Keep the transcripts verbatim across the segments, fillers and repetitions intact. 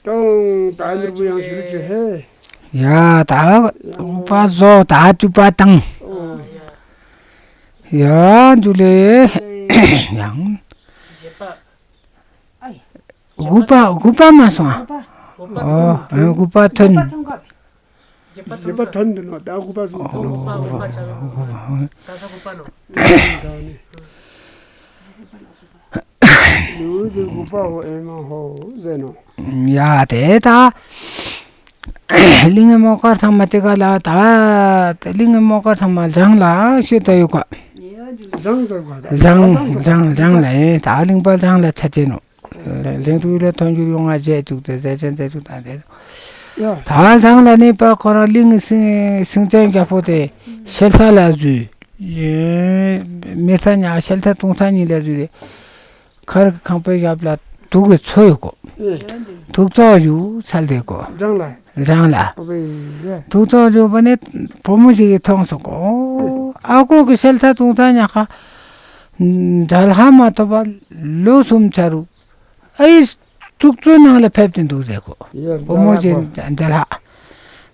ཏོང་ད་ནོར་བུ་ཡང་ཞུ་རུ་ཅི་ཧེ། ཡ་ད་དགུ་པ་བཟོ་ད་བཅུ་པ་དང་། ཨོ། ཡ་འཇུ་ལེ། ཡང་། དགུ་པ་དགུ་པ་མ་སོང་། ཨོ་དགུ་པ་ཐོན། དགུ་པ་ཐོན་འདི་ནོ་ད་དགུ་པ་སོང་། ཨོ་དགུ་པ་དགུ་པ་ཆ་རུ། ད་ས་དགུ་པ་ནོ། ལུས་དེ་དགུ་པ་ཧོ་ཨེ་མ་ཧོ་ཟེར་ནོ། ཡ་དེ་ད་གླིང་གི་མོ་དཀར་ཚང་མ་དེ་ག་ལ་ད་གླིང་གི་མོ་དཀར་ཚང་མ་ལྗང་ལ་ཤོད་ད་ཡོད་ག། ལྗང་ཟེར་ག་ད། ལྗང་ལྗང་ལྗང་ལྗང་ལ་ཨེ་ད་གླིང་པ་ལྗང་ལ་ཆ་ཅེ་ནོ། ལེང་ཏུ་ལ་ཐོན་རྒྱུ་ཡོང་ང་བྱས་བཅུག་སྟེ་ཟས་ཅན་ཟས་བཅུག་དང་དེ། ཡ། ད་ལྗང་ལ་ནི་པ་ཁོ་རང་གླིང་གི་སེང་སེང་ཆེན་རྒྱལ་པོ་དེ་ཤེལ་ས་ལ་འཛུལ། མི་ས་ཉ་ཤེལ་ས་དུང་ས་གཉིས་ལ་འཛུལ་ཏེ། མཁར་གྱི་ཁང་པའི་ཞབས་ལ་དུག་གིས་ཚོས་ཡོད་གོ། ཨེ། དུག་བཙོག་ཞུ་ཚལ་དེ་གོ། ལྗང་ལ། ལྗང་ལ། ཨོ་བེ་ཡ། དུག་བཙོག་ཞུ་བ་ནི་བུ་མོ་ཞིག་གིས་མཐོང་སོང་གོ། ཨ་ཁོ་གི་ཤེལ་ས་དུང་ས་ཉ་ཁ། འཇལ་ཧ་མ་ཐོབ་པ་ལོ་གསུམ་ཆ་རུ། ཨེ། དུག་བཙོག་ནང་ལ་ཕེབས་ཏེ་འདུག་ཟེར་གོ། ཡ། བུ་མོ་ཞིག་འཇལ་ཧ།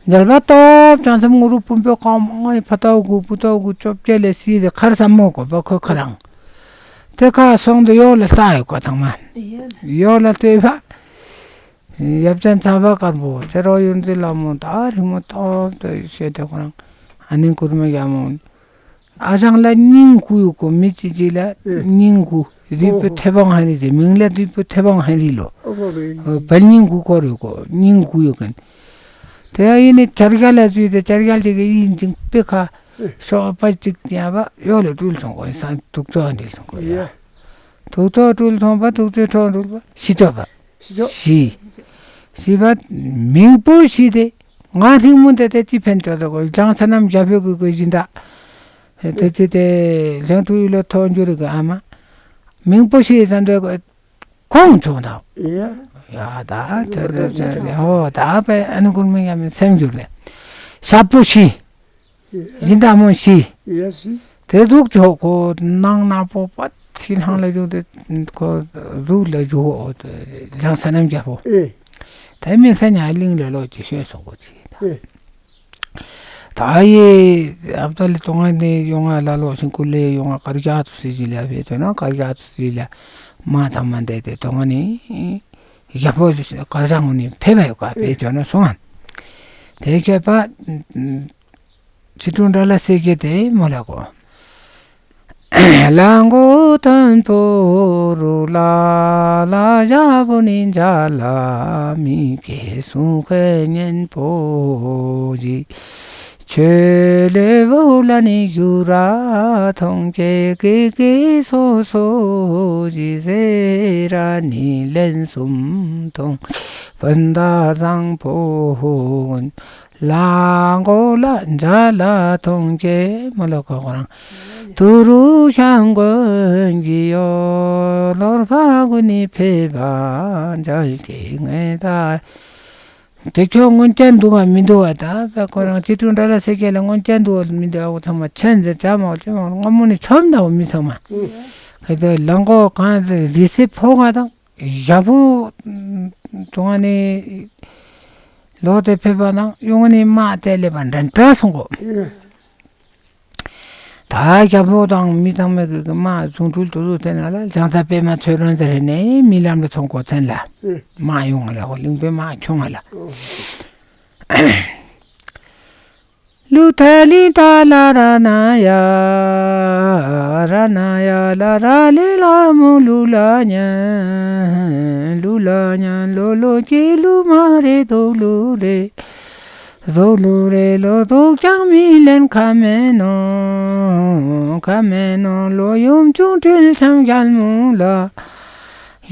འཇལ་བ་སྟོབས་བྱང་སེམས་ངུ་རུ་བུམ་པའི་ཁོག་མ་ངའི་ཕ་ཏོག་གུ་བུ་ཏོག་གུ་བཅོ་བརྒྱད་ལས་སྲིད་དེ་ཁར་ས་མོ་གོ་བ་ཁོ་ཁ་རང་། དེ་ཁ་སོང་དུ་ཡོག་ལ་ལྟ་ཡོད་གོ་ཚང་མ། ཡོག་ལ་ལྟོས་པ། ཡབ་ཆེན་ཚ་བ་དཀར་པོ་ཚེ་རོགས་ཡོན་ཏན་ལ་མོ་ད་རིང་མོ་ཏོག་ཏོ་ཤོད་དེ་ཁོ་རང་ཨ་ནི་གུར་མ་ཡ་མོ། ཨ་ཞང་ལ་སྙིང་ཁུ་ཡོད་གོ། མི་གཅིག་གཅིག་ལ་ཨེ། སྙིང་ཁུ། རུས་པའི་ཨོ་ཧོ། མཐེ་བོང་ཧན་རི་ཟེར་མིང་ལ་རུས་པའི་མཐེ་བོང་ཧན་རི་ལོ། ཨོ་ཧོ་རེ། ཨོ་བལ་སྙིང་ཁུ་སྐོར་ཡོད་གོ། སྙིང་ཁུ་ཡོད་མཁན། དེ་ཡིན་ནི་བྱ་རྒྱལ་ལ་བཙུད་དེ་བྱ་རྒྱལ་དེ་གི་ཡིན་ཅིང་པེ་ཁ་ཨེ། ཤོག་པ་གཅིག་ཡང་བ་ཡོག་ལ་སྤྲུལ་སོང་གོ། ཡིན་སང་དུག་བཙོག་འདྲིལ་སོང་གོ་ཡ། ཡ། དུག་བཙོག་སྤྲུལ་སོང་བ་དུག་བཙོག་ཁྲོ་འདུལ་བ་ཤི་ཚོ་བ། ཤི་ཚོ། ཤི། ཤི་བ་མིང་པོ་ཤི་དེ། ང་ཧྲིང་མོ་དེ་དེ་ཅི་ཕན་ཆོག་ཟེར་གོ། ལྗང་ས་རྣམས་རྒྱ་བོད་ཀྱི་གོས་སྦྱིན་བདག་དེ་ཅི་དེ་ལྗང་ཐུ་ཡུལ་ལ་ཐོག་འགྱུར་གི་ཨ་མ། མིང་པོ་ཤི་ཟེར་འདོད་གོ་ཁོང་ཆུང་དང་། ཡ། ཡ་ད་ད་ད་ད་ད་ཧོ་ད་པའི་ཨ་ནི་ཀུན་མི་ཡ་མི་སེམས་འགྱུར་ལེ། ཤ་པོ་ཤི། སྦྱིན་བདག་མོ་ཤི། ཡ་ཤི། དེ་ཟུག་ཆོག་གོ་ནང་ན་པོ་པ་ཤི་ལྷང་ལ་བཞུགས་ཏེ་ཁོ་ཟུག་ལ་བཞུགས་ཨོ་ལྗང་ས་རྣམས་རྒྱ་བོ། ཨེ། དེ་མི་ས་ཉ་གླིང་ལ་ལོ་ཅི་ཤོད་སོང་གོ་ཅི་ད། ཨེ། ད་ཡེ་ཨབ་ད་ལི་ཏོ་ང་ནི་ཡོང་ང་ལ་ལོ་ཤིང་ཀུ་ལེ་ཡོང་ང་དཀར་རྒྱ་ཚོ་སི་ཇི་ལ་བེ་ཅོ་ན་དཀར་རྒྱ་ཚོ་སི་ལ་མ་ཚང་མ་འདས་ཏེ་ཏོ་ང་ནི་རྒྱ་བོ་དཀར་རྒྱ་ངོ་ནི་ཕེབས་པ་ཡོད་ཀ་བེ་ཅོ་ན་སོང་ང་། དེ་ཁྱོད་པ། ཕྱི་དྲུང་འདྲ་ལ་སེ་གེ་དེ་མོ་ལ་གོ། གླང་གོ་དོན་པོ་རུ་ལ་ལ་ཞབས་པོ་ནི་འཇའ་ལ་མི་སྐྱེ་གསུང་ཁའི་གཉེན་པོ་ཞིག་ཆོས་ལས་བོ་ལ་ནི་གཞུ་ར་མཐོང་སྐྱེ་ཀི་ཀི་སོ་སོ་ཞིག་ཟེར་ར་ནི་ལན་གསུམ་མཐོང་སྤུན་ཟླ་བཟང་པོ། གླང་གོ་ལ་འཇའ་ལ་མཐོང་སྐྱེ་མ་ལོ་ཁོ་ཁོ་རང་། ཏུ་རུ་ཤང་མགོན་གྱི་ཡོ་ལོར་ཕ་གུ་ནི་ཕེབས་པ་འཇལ་གྱི་ངེས་ད། དེ་ཁྱོད་སྔོན་སྐྱ་འདུག་ག་མི་འདུག་བ་ད་པ་ཁོ་རང་ཅི་ཏུ་འདྲ་ལ་སེ་སྐྱ་ལ་སྔོན་སྐྱ་འདུག་བ་མི་འདུག་བ་ཚང་མ་ཆན་ཟེར་ཅག་མ་བ་ཅི་མ་བ་སྔ་མོ་ནི་ཆོམ་ད་བ་མི་ཚང་མ། ཁ་ད་གླང་གོ་གང་རི་སེ་ཕོ་ག་དང་། ཞབས་པོ་དུང་ནི་ལོག་སྟེ་ཕེབས་པ་ན་གཡོན་ནི་དམག་དེ་ལས་པ་འདྲ་འདྲ་སོང་གོ། ད་ཞབས་པོ་དང་མི་ཚང་མའི་གི་དམག་ཟུང་འབྲེལ་དུ་དུ་དེ་ན་ལ་ལྗང་ཚ་པད་མ་ཚོས་རོན་ཟེར་ནས་མི་ལམ་ལ་ཚོང་གོ་ཚན་ལ་དམག་ཡོང་ལ་གོ་གླིང་པའི་དམག་ཁྱོང་ལ། ལུ་ཐ་ལི་ཏ་ལ་ར་ན་ཡ། ར་ན་ཡ་ལ་ར་ལི་ལ་མོ་ལུ་ལ་ཉན། ལུ་ལ་ཉན་ལོ་ལོ་ཅི་ལུ་མ་རེ་དོ་ལུ་རེ། དོ་ལུ་རེ་ལོ་དོ་ཀྱང་མི་ལེན་ཁ་མེ་ནོ། ཁ་མེ་ནོ་ལོ་ཡུམ་ཆུང་དྲིལ་ཆང་རྒྱལ་མོ་ལ།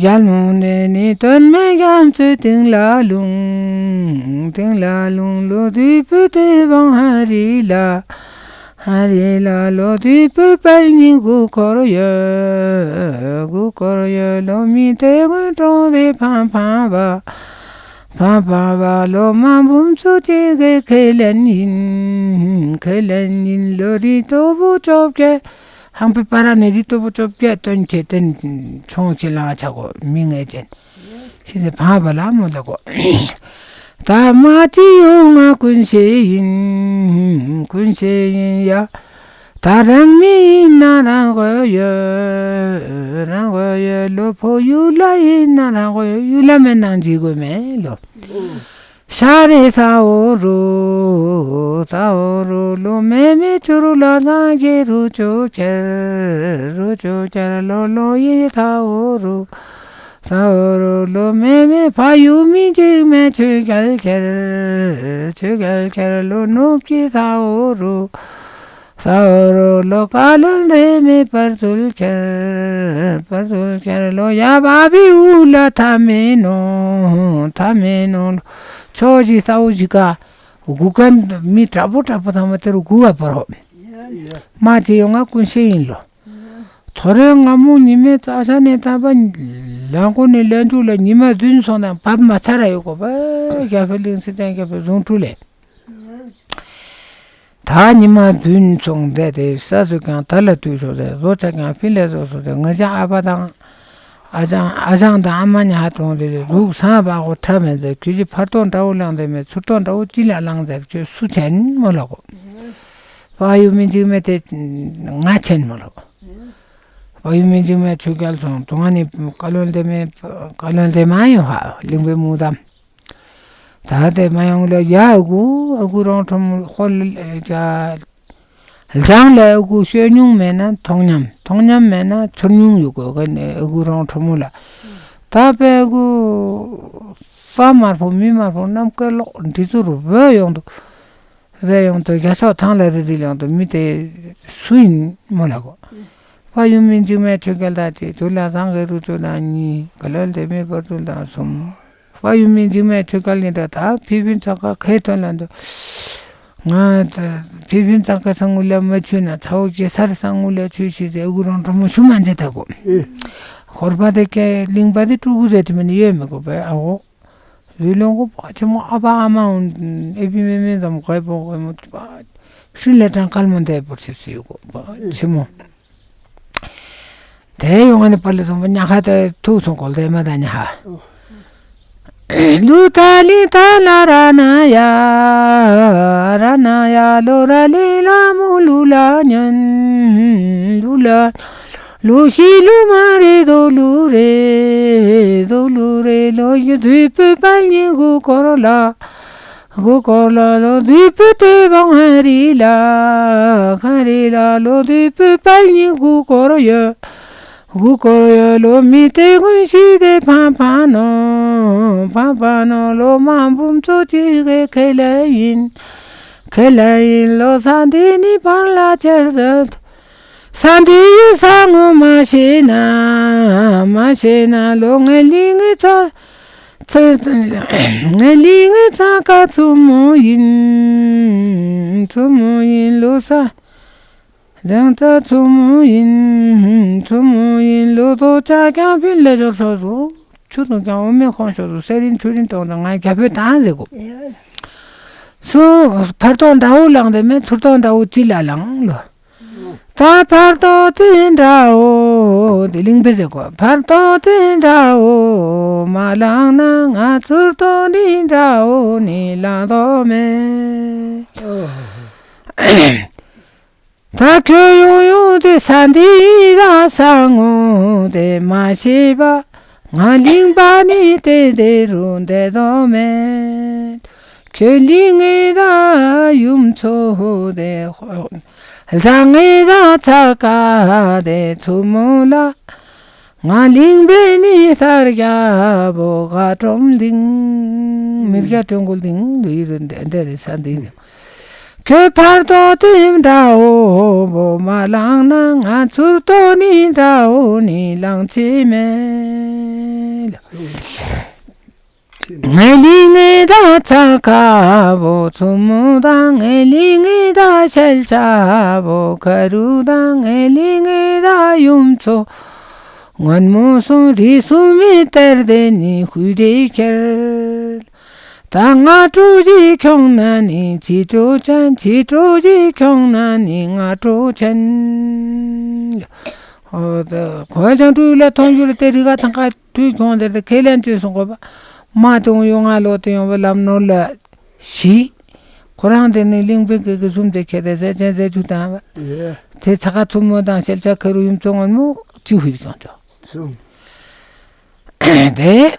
ཞལ་མོ་ནས་ནི་དོན་མེད་རྒྱ་མཚོའི་སྟེང་ལ་ལྷུང་། སྟེང་ལ་ལྷུང་ལོ་དུས་པོའི་དེ་བང་ཧ་རི་ལ། ཧ་རི་ལ་ལོ་དུས་པོའི་དཔལ་ཉིན་དགུ་འཁོར་ཡོད། དགུ་འཁོར་ཡོད་ལོ་མི་དེ་དགོན་གྲོང་རེ་ཕང་ཕང་བ། ཕང་ཕང་བ་ལོ་མ་འབུམ་ཚོ་གཅིག་གི་ཁས་ལེན་ཡིན། ཁས་ལེན་ཡིན་ལོ་རི་སྟོབས་པོ་བཅོ་བརྒྱད། ཧང་པའི་པ་ར་ནས་རི་སྟོབས་པོ་བཅོ་བརྒྱད་སྟོན་ཆེ་བསྟན་ཆུང་ཆེ་ལ་ཆ་གོ་མི་ངེས་ཅན། ཞེས་ནས་འཕངས་པ་ལ་མོ་ལ་གོ། ད་མ་ཅི་ཡོང་ང་ཀུན་ཤེས་ཡིན། ཀུན་ཤེས་ཡིན་ཡ། ད་རང་མི་ཡིན་ན་རང་དགོས་ཡོད། རང་དགོས་ཡོད་ལོ། ཕོ་ཡུལ་ལ་ཡིན་ན་རང་དགོས་ཡོད། ཡུལ་ལ་མེད་ན་འཇིགས་དགོས་མེད་ལོ། ཤ་རེ་ཚ་བོ་རུ། ཚ་བོ་རུ་ལོ། མེ་མེ་ཆུ་རུ་ལ་སངས་རྒྱས་རུ་ཅོ་ཁྱེར། རུ་ཅོ་ཁྱེར་ལོ། ལོ་ཡི་ཚ་བོ་རུ། ཚ་བོ་རུ་ལོ། མེ་མེ་ཕ་ཡུལ་མི་འཇིགས་མེད། ཆོས་རྒྱལ་ཁྱེར། ཆོས་རྒྱལ་ཁྱེར་ལོ། ནུབ་ཀྱི་ཚ་བོ་རུ། ས་འོ་རུ་ལོ། ཀ་ལོན་དེ་མེ་བར་ཚུལ་ཁྱེར། བར་ཚུལ་ཁྱེར་ལོ། ཡ་བ་བི་འུ་ལ་ཐ་མེ་ནོ། ཐ་མེ་ནོ་ལོ། ཕྱོགས་བཞི་ས་འོག་བཞི་ཀ་སྒུག་མཁན་མི་དྲག་པོ་དྲག་པོ་ཚང་མ་དེ་རུ་སྒུག་བ་པོ་རོ། མ་དེ་ཡོང་ང་ཀུན་ཤེས་ཡིན་ལོ། ཐོ་རེ་སྔ་མོ་ཉི་མའི་རྩ་ཤ་ནས་ད་བ་ལན་གོ་ནས་ལན་ཅུག་ལ་ཉི་མ་བདུན་སོང་ན་བབ་མ་ཚར་ར་ཡོད་གོ་བ། རྒྱ་ཕེ་གླིང་སི་ཏན་རྒྱ་ཕེ་ཟུང་ཁྲུ་ལས། ད་ཉི་མ་བདུན་སོང་བསྡད་དེ་ས་སུ་ཀྱང་ད་ལ་དུས་ཤོག་ཟེར། བཟོ་ཆ་ཀྱང་ཕི་ལས་བཟོ་སོ་ཟེར། ང་ཅག་ཨ་ཕ་དང་ཨ་ཅང་ཨ་ཅང་དང་ཨ་མ་ཉ་ཧ་གྲོང་དེ་ལས་ལུག་སང་བ་གོ་ཁྲ་མེད་ཟེར། ཁྱོད་ཀྱི་ཕར་ཏོ་འདྲ་བོ་ལངས་དེ་མེད། ཚུར་ཏོ་འདྲ་བོ་ཅི་ལ་ལངས་ཟེར། ཁྱོད་སུ་ཆེན་མོ་ལ་གོ། ཕ་ཡུལ་མི་འཇིགས་མེད་དེ་ང་ཆེན་མོ་ལ་གོ། ཕ་ཡུལ་མི་འཇིགས་མེད་ཆོས་རྒྱལ་སོང་དུང་ང་ནི་བཀའ་བློན་དེ་མེད། བཀའ་བློན་དེ་མ་ཡོང་ཧ་གླིང་པའི་མུ་དམ། ད་དེ་མ་ཡོང་ལ་ཡ་ཨ་ཁུ་ཨ་ཁུ་རོང་ཁྲོ་མོ་ཧོ་ལ་ལྗང་ལ་ཨ་ཁུ་ཤོད་མྱོང་མེད་ན་མཐོང་སྙམ། མཐོང་སྙམ་མེད་ན་ཚོར་མྱོང་ཡོད་དགོས་ག་ནས་ཨ་ཁུ་རོང་ཁྲོ་མོ་ལ། ད་པའི་ཨ་ཁུ་ས་དམར་པོ་མི་དམར་པོ་རྣམ་དཀར་ལོག་འདི་ཚོ་རུ་བོད་ཡོང་འདུག་བས་ཡོང་དུ་རྒྱ་ཕྱོགས་ཐང་ལ་རི་རི་ལང་དུ་མི་དེ་སུ་ཡིན་མོ་ལ་གོ། ཕ་ཡུལ་མི་འཇིགས་མེད་ཆོས་རྒྱལ་དང་བཅས་དུ་ལ་བཟང་གི་རུ་ཚོ་དང་གཉིས་ག་ལོན་དེ་མི་བར་དུ་དང་གསུམ། ཕ་ཡུལ་མི་འཇིགས་མེད་ཆོས་རྒྱལ་ཡིན་ད་ད་ཕི་ཕིན་ཚ་ཁ་ཁའི་དོན་ལ་འདུག་ང་ད་ཕི་ཕིན་ཚ་ཁ་ས་ངུ་ལ་མ་ཆུ་ན་ཚ་བོ་གེ་སར་ས་ངུ་ལ་ཆུ་ཤི་ཟེ་ཨ་ཁུ་རོང་ཁྲོ་མོ་ཤུ་མ་མཛད་ད་གོ། ཧོར་པ་དེ་ཀེ་གླིང་པ་དེ་ཀྲུ་གུ་ཟེ་དེ་མིན་ཡོད་མི་གོ་བས་ཨ་འོ། ལུས་ལོངས་སྐུ་པ་ཆེན་མོ་ཨ་ཕ་ཨ་མ་འོང་ཨེ་བི་མེ་མེ་ཙམ་གོས་པོ་གོས་མོ་པ་ཧྲི་ལེ་ཀྲང་ཀལ་མོ་འདས་པོར་ཆེ་སུ་ཡོད་གོ་པ་ཆེན་མོ། དེ་ཡོང་ནི་པ་ལེ་སོང་པ་ཉ་ཁ་དེ་ཐུག་སོང་གོལ་དེ་མ་ད་ཉ་ཧ། ལུ་ཏ་ལི་ཏ་ལ་ར་ན་ཡ། ར་ན་ཡ་ལོ་ར་ལི་ལ་མོ་ལུ་ལ་ཉན། ལུ་ལ། ལོ་ཤི་ལུ་མ་རེ་དོ་ལུ་རེ། དོ་ལུ་རེ་ལོ་ཡི་དུས་པོ་པ་ཉི་གུ་སྐོར་ལ། གུ་སྐོར་ལ་ལོ་དུས་པོ་དེ་བང་ཧ་རི་ལ། ཧ་རི་ལ་ལོ་དུས་པོ་པ་ཉི་གུ་སྐོར་ཡོད། གུ་སྐོར་ཡོད་ལོ་མི་དེ་ཀུན་ཤི་དེ་ཕ་ཕ་ནོ། ཕ་ཕ་ནོ་ལོ་མ་འབུམ་ཚོ་ཅི་གེ་ཁེ་ལེ་ཡིན། ཁེ་ལེ་ཡིན་ལོ་ས་འདི་ནི་ཕར་ལ་ཆེར་དོད། ས་འདི་ཡི་ས་ངོ་མ་ཤེས་ན། མ་ཤེས་ན་ལོ་ངའི་ལི་ངའི་ཚ། ཚ། ངའི་ལི་ངའི་ཚ་ཀ་ཚུ་མོ་ཡིན། ཚུ་མོ་ཡིན་ལོ་ས། ལང་ཚ་ཚུ་མོ་ཡིན། ཚུ་མོ་ཡིན་ལོ་དོ་ཅག་ཀྱང་ཕིན་ལེ་ཇོར་ཤོ་ཟུ། ཆུ་དང་ཀྱང་འོ་མའི་ཁོང་ཤོ་ཟུ་སེ་རིན་ཆུ་རིན་གཏོང་དང་ང་རྒྱ་བོད་དང་ཟེར་གོ། སུ་ཕར་ཏོ་འདྲ་བོ་ལངས་དེ་མེད་ཚུར་ཏོ་འདྲ་བོ་ཅི་ལ་ལངས་ལོ། ད་ཕར་ཏོ་དེ་འདྲ་བོ་དེ་གླིང་པས་ཟེར་གོ། ཕར་ཏོ་དེ་འདྲ་བོ་མ་ལངས་ན་ང་ཚུར་ཏོ་འདི་འདྲ་བོ་ནི་ལངས་དོ་མེད། ད་ཁྱོད་ཡོང་ཡོང་དེ་ས་འདི་ར་ས་ངོ་དེ་མ་ཤེས་པ། ང་གླིང་པ་ནི་དེ་དེ་རུ་འདེད་དོ་མེད། ཁྱོད་གླིང་ངེ་ད་ཡུམ་ཚོ་དེ་ཧོ། ལ་ངེ་ད་ཚ་ཀ་དེ་ཚུ་མོ་ལ། ང་གླིང་པའི་ནི་ཐར་རྒྱ་བོ་ག་ཀྲོམ་གླིང་། མི་རྒྱ་ཀྲོང་གོ་གླིང་ལུས་རུ་འདེད་འདེད་དེ་ས་འདི་ནི། ཁྱོད་ཕར་ཏོ་དེ་འདྲ་བོ་བོ་མ་ལངས་ན་ང་ཚུར་ཏོ་ནི་འདྲ་བོ་ནི་ལངས་ཅི་མེད། ངའི་ལི་ངའི་ད་ཚ་ཁ་བོ་ཚུ་མོ་དང་ངའི་ལི་ངའི་ད་ཤལ་ཆ་བོ་ཁ་རུ་དང་ངའི་ལི་ངའི་ད་ཡུམ་ཚོ་སྔོན་མོ་སོང་རི་སུ་མི་ཏེར་དེ་ནི་ཧུ་རེ་ཁྱེར། ད་ང་ཀྲུ་ཞིག་ཁྱོང་ན་ནི་ཅི་ཀྲུ་ཅན། ཅི་ཀྲུ་ཞིག་ཁྱོང་ན་ནི་ང་ཀྲུ་ཅན། ཨོ། ད་ཁོ་ཡ་ཅང་ཏུའུ་ལ་མཐོང་རྒྱུ་རེད། དེ་རི་ག་ཐང་ཀ་ཏུའུ་ཁྱོང་དེར་དེ་ཁས་ལེན་བཅོས་སོང་གོ་བ། མ་དེ་འོང་ཡོང་ང་ལོ་དེ་ཡོང་བ་ལམ་ནོར་ལ་ཤི། ཁོ་རང་དེ་ནི་གླིང་པའི་གི་གི་ཟུམ་དེ་ཁྱེད་དེ་ཟས་ཅན་ཟས་ཆུ་དང་བ། ཡེ། དེ་ཚ་ཁ་ཚུ་མོ་དང་ཤེལ་ཆ་ཁ་རུ་ཡུམ་ཚོ་ངོན་མོ་ཅི་ཧུད་ཀྱང་ཅོ། ཚུ། དེ་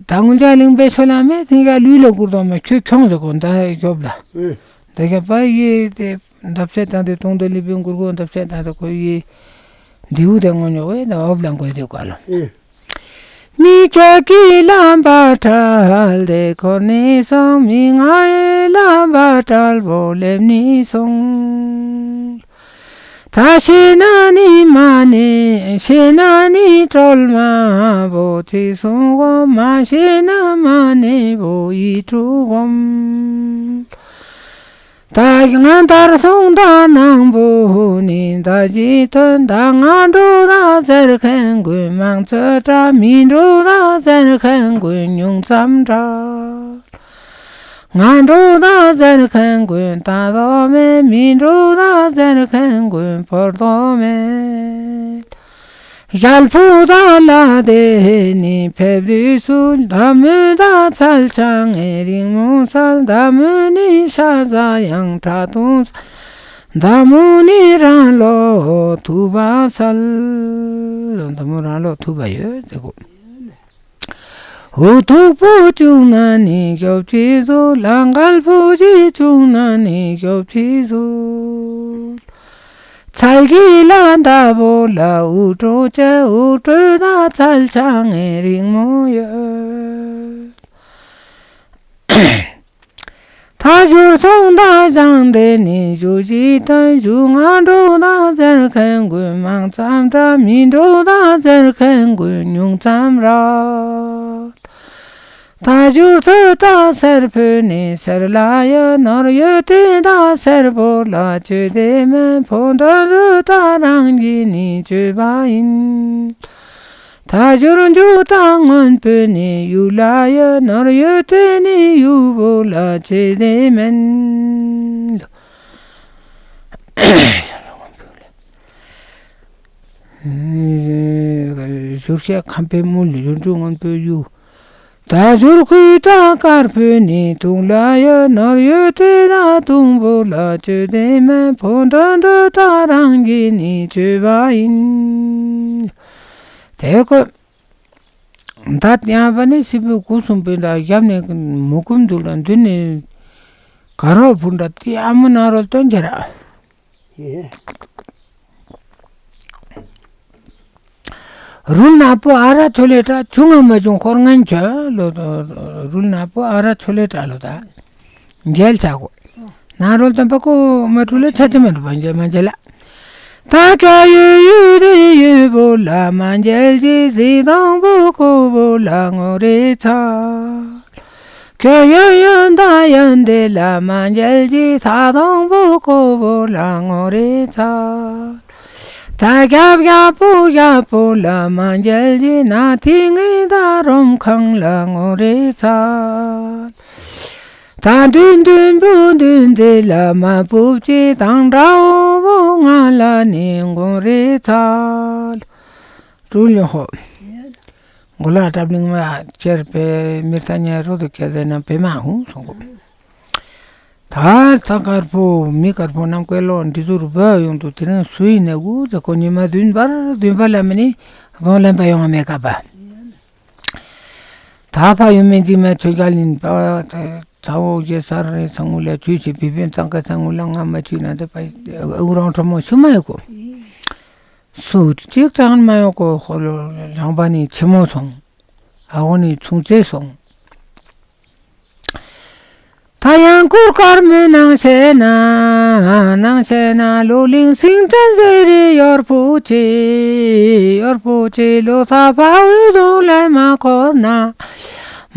ད་ངུ་ལ་གླིང་པའི་ཤོ་ལ་མེ་དེ་ག་ལུས་ལ་གུར་དོ་མ་ཁྱོད་ཁྱོང་ཟེར་གོ་འདའ་ཡོབ་ལ། ཨེ། དེ་ག་པ་ཡེ་དེ་འདབ་ཆེ་དང་དེ་དུང་དེ་ལི་པིན་གུར་གོ་འདབ་ཆེ་དང་དེ་ཁོ་ཡེ་འདིའུ་དེ་ངོ་ཉོག་ཝེ་དེ་འོབ་ལ་འགོས་དེ་ག་ལ། ཨེ། མི་ཁྱོད་ཀྱི་ལམ་པ་བྲལ་ཏེ་འཁོར་ནས་སོང་། མི་ང་ཡི་ལམ་པ་བྲལ་བོ་སླེབས་ནས་སོང་། ད་ཤེས་ན་ནི་མ་ནི་ཤེས་ན་ནི་གྲོལ་མ་བོ་ཚིག་གསུང་གོ། མ་ཤེས་ན་མ་ནི་བོ་ཡིད་དྲུག་སྒོམ། ད་ང་མཐར་སོང་ད་ནང་པོ་ནི་ད་ཅི་ཐོན། ད་ང་འགྲོ་ད་ཟེར་མཁན་ཀུན་མང་ཚོད་འདྲ། མི་འགྲོ་ད་ཟེར་མཁན་ཀུན་ཉུང་ཙམ་འདྲ། ང་འགྲོ་ད་ཟེར་མཁན་ཀུན་ད་དོ་མེད། མི་འགྲོ་ད་ཟེར་མཁན་ཀུན་བོར་དོ་མེད། ཞལ་ཕུ་ད་ལ་དེ་ནི་ཕེབས་དུས་སུ། ད་མོ་ད་ཚལ་ཆང་ངེ་རིང་མོ་སལ། ད་མོ་ནི་ཤ་ཟ་ཡང་ཁྲ་ཐུང་སལ། ད་མོ་ནི་རང་ལོ་ཐུ་བ་སལ། ད་མོ་རང་ལོ་ཐུ་བ་ཡོད་ཟེར་གོ། འུ་ཐུག་པོ་བྱུང་ན་ནི་ཞོབ་ཅི་བཟོ། ལ་འགལ་པོ་ཅི་བྱུང་ན་ནི་ཞོབ་ཅི་བཟོ། ཚལ་གྱི་ལ་འདབ་བོ་ལ་འུ་ཏྲོ་ཅན། འུ་ཏྲོ་ད་ཚལ་ཆང་ངེ་རིང་མོ་ཡོད། ད་བཞུར་སོང་ད་བཞེངས་ཏེ་ནི་བཞུ་ཞིག་ཐོན། བཞུ་ང་འགྲོ་ད་ཟེར་མཁན་ཀུན་མང་ཙམ་འདྲ། མི་འགྲོ་ད་ཟེར་མཁན་ཀུན་ཉུང་ཙམ་ར། ད་བཞུར་ཐོས་ད་སེར་ཕུད་ནི་སེར་ལ་ཡོད། ནོར་ཡོད་དེ་ད་སེར་པོ་ལ་བཅོས་ཏེ་མེད། ཕོ་འདོན་དུ་ད་རང་གིས་ནི་བཅོས་པ་ཡིན། ད་བཞུར་འཇུག་དང་སྔོན་པོའི་ནི་ཡུལ་ལ་ཡོད། ནོར་ཡོད་དེ་ནི་ཡུལ་པོ་ལ་ཆེ་དེ་མིན། བཞུར་ཤེས་ཁམས་པའི་མུལ། བཞུར་འཇུག་སྔོན་པོའི་ཡུལ། ད་བཞུར་ཁུལ་དང་དཀར་པོའི་ནི་དུང་ལ་ཡོད། ནོར་ཡོད་དེ་ན་དུང་པོ་ལ་བཅོས་དེ་མིན། ཕོ་འདོན་དུ་ད་རང་གིས་ནི་བཅོས་པ་ཡིན། དེ་ཀོ། མདའ་བསྟན་པ་ནི་སྲིད་པའི་སྐུ་གསུམ་པའི་འདྲ། ཞབས་ནས་མུ་གུམ་འདུག་ལ། མདུན་ནས་ག་རོ་བུ་འདྲ། དེ་ཨ་མོ་ནང་རོལ་སྟོན་རྒྱ་ར། ཡེ། རུལ་ནག་པོ་ཨ་ར་ཆོ་ལེ་དྲ། ཆུང་ང་མ་ཆུང་འཁོར་ངན་ཁྱོད་ལོ། རུལ་ནག་པོ་ཨ་ར་ཆོ་ལེ་དྲ་ལོ་ད། མཇལ་ཆ་གོ། ནང་རོལ་སྟོན་པ་ཀོ་མ་ཀྲུ་ལ་ཆ་ཆ་མ་འགྲུབ་པ་མཇལ་མ་མཇལ་ལ། ད་ཀྱ་ཡུ་ཡུ་རི་ཡུ་བོ་ལ་མ་མཇལ་ཅི། ཟི་དང་བོ་ཀོ་བོ་ལ་ངོ་རེ་ཚ། ཀྱ་ཡོན་ཡོན་ད་ཡོན་དེ་ལ་མ་མཇལ་ཅི། ད་དང་བོ་ཀོ་བོ་ལ་ངོ་རེ་ཚ། ད་རྒྱབ་རྒྱབ་པོ་རྒྱབ་པོ་ལ་མ་མཇལ་ཅི། ན་ཐི་ངེ་ད་རོམ་ཁང་ལ་ངོ་རེ་ཚ། ད་མདུན་མདུན་བུ་མདུན་དེ་ལ་མ་བུབ་ཅི། དང་འདྲ་བོ་བོ་ང་ལ་ནི་མགོ་རེ་ཚ། ཀྲུང་ལི་ཧོ། མགོ་ལ་བྲབ་ལིང་མ་ཅེར་པའི་མི་ཐ་ཉེ་རོ་དུ་ཁྱེར་དེ་ན་བེ་མ་ཧུང་སོང་གོ། ད་ད་དཀར་པོ་མི་དཀར་པོ་རྣམས་ཀོ་ལོ་འདི་ཟུར་བོད་ཡོང་དུ་དེ་རིང་སུ་ཡིན་ནས་གུ་ཟེར་གོ། ཉི་མ་བདུན་པར་བདུན་པ་ལ་མི་ནི་གོང་ལེན་པ་ཡོང་བ་མེད་ཀ་པ། ད་ཕ་ཡུལ་མི་འཇིགས་མེད་ཆོས་རྒྱལ་ཡིན་པ། ཚ་བོ་རྒྱལ་སར་རེ་ཚང་ངུ་ལ་ཆོས་བྱེད་པི་པིན་ཚང་ཀ་ཚང་ངུ་ལ་ང་མ་ཆོས་ན་དེ་པ་ཨུ་རང་ཁྲོ་མོ་ཤུ་མ་ཡོད་གོ། སུ་གཅིག་ཙང་མ་ཡོད་གོ། ཁོ་ལོ་རང་པ་ནི་ཆེ་མོ་སོང་། ཨ་བོ་ནི་ཆུང་ཙེ་སོང་། ད་ཡང་སྐུར་དཀར་མོའི་ནང་ཤེད་ན། ནང་ཤེད་ན་ལོ་གླིང་སེང་ཅན་ཟེར་རེ་ཡོར་པོ་ཆེ། ཡོར་པོ་ཆེ་ལོ་ས་ཕ་འུ་དུང་ལས་མ་འཁོར་ན།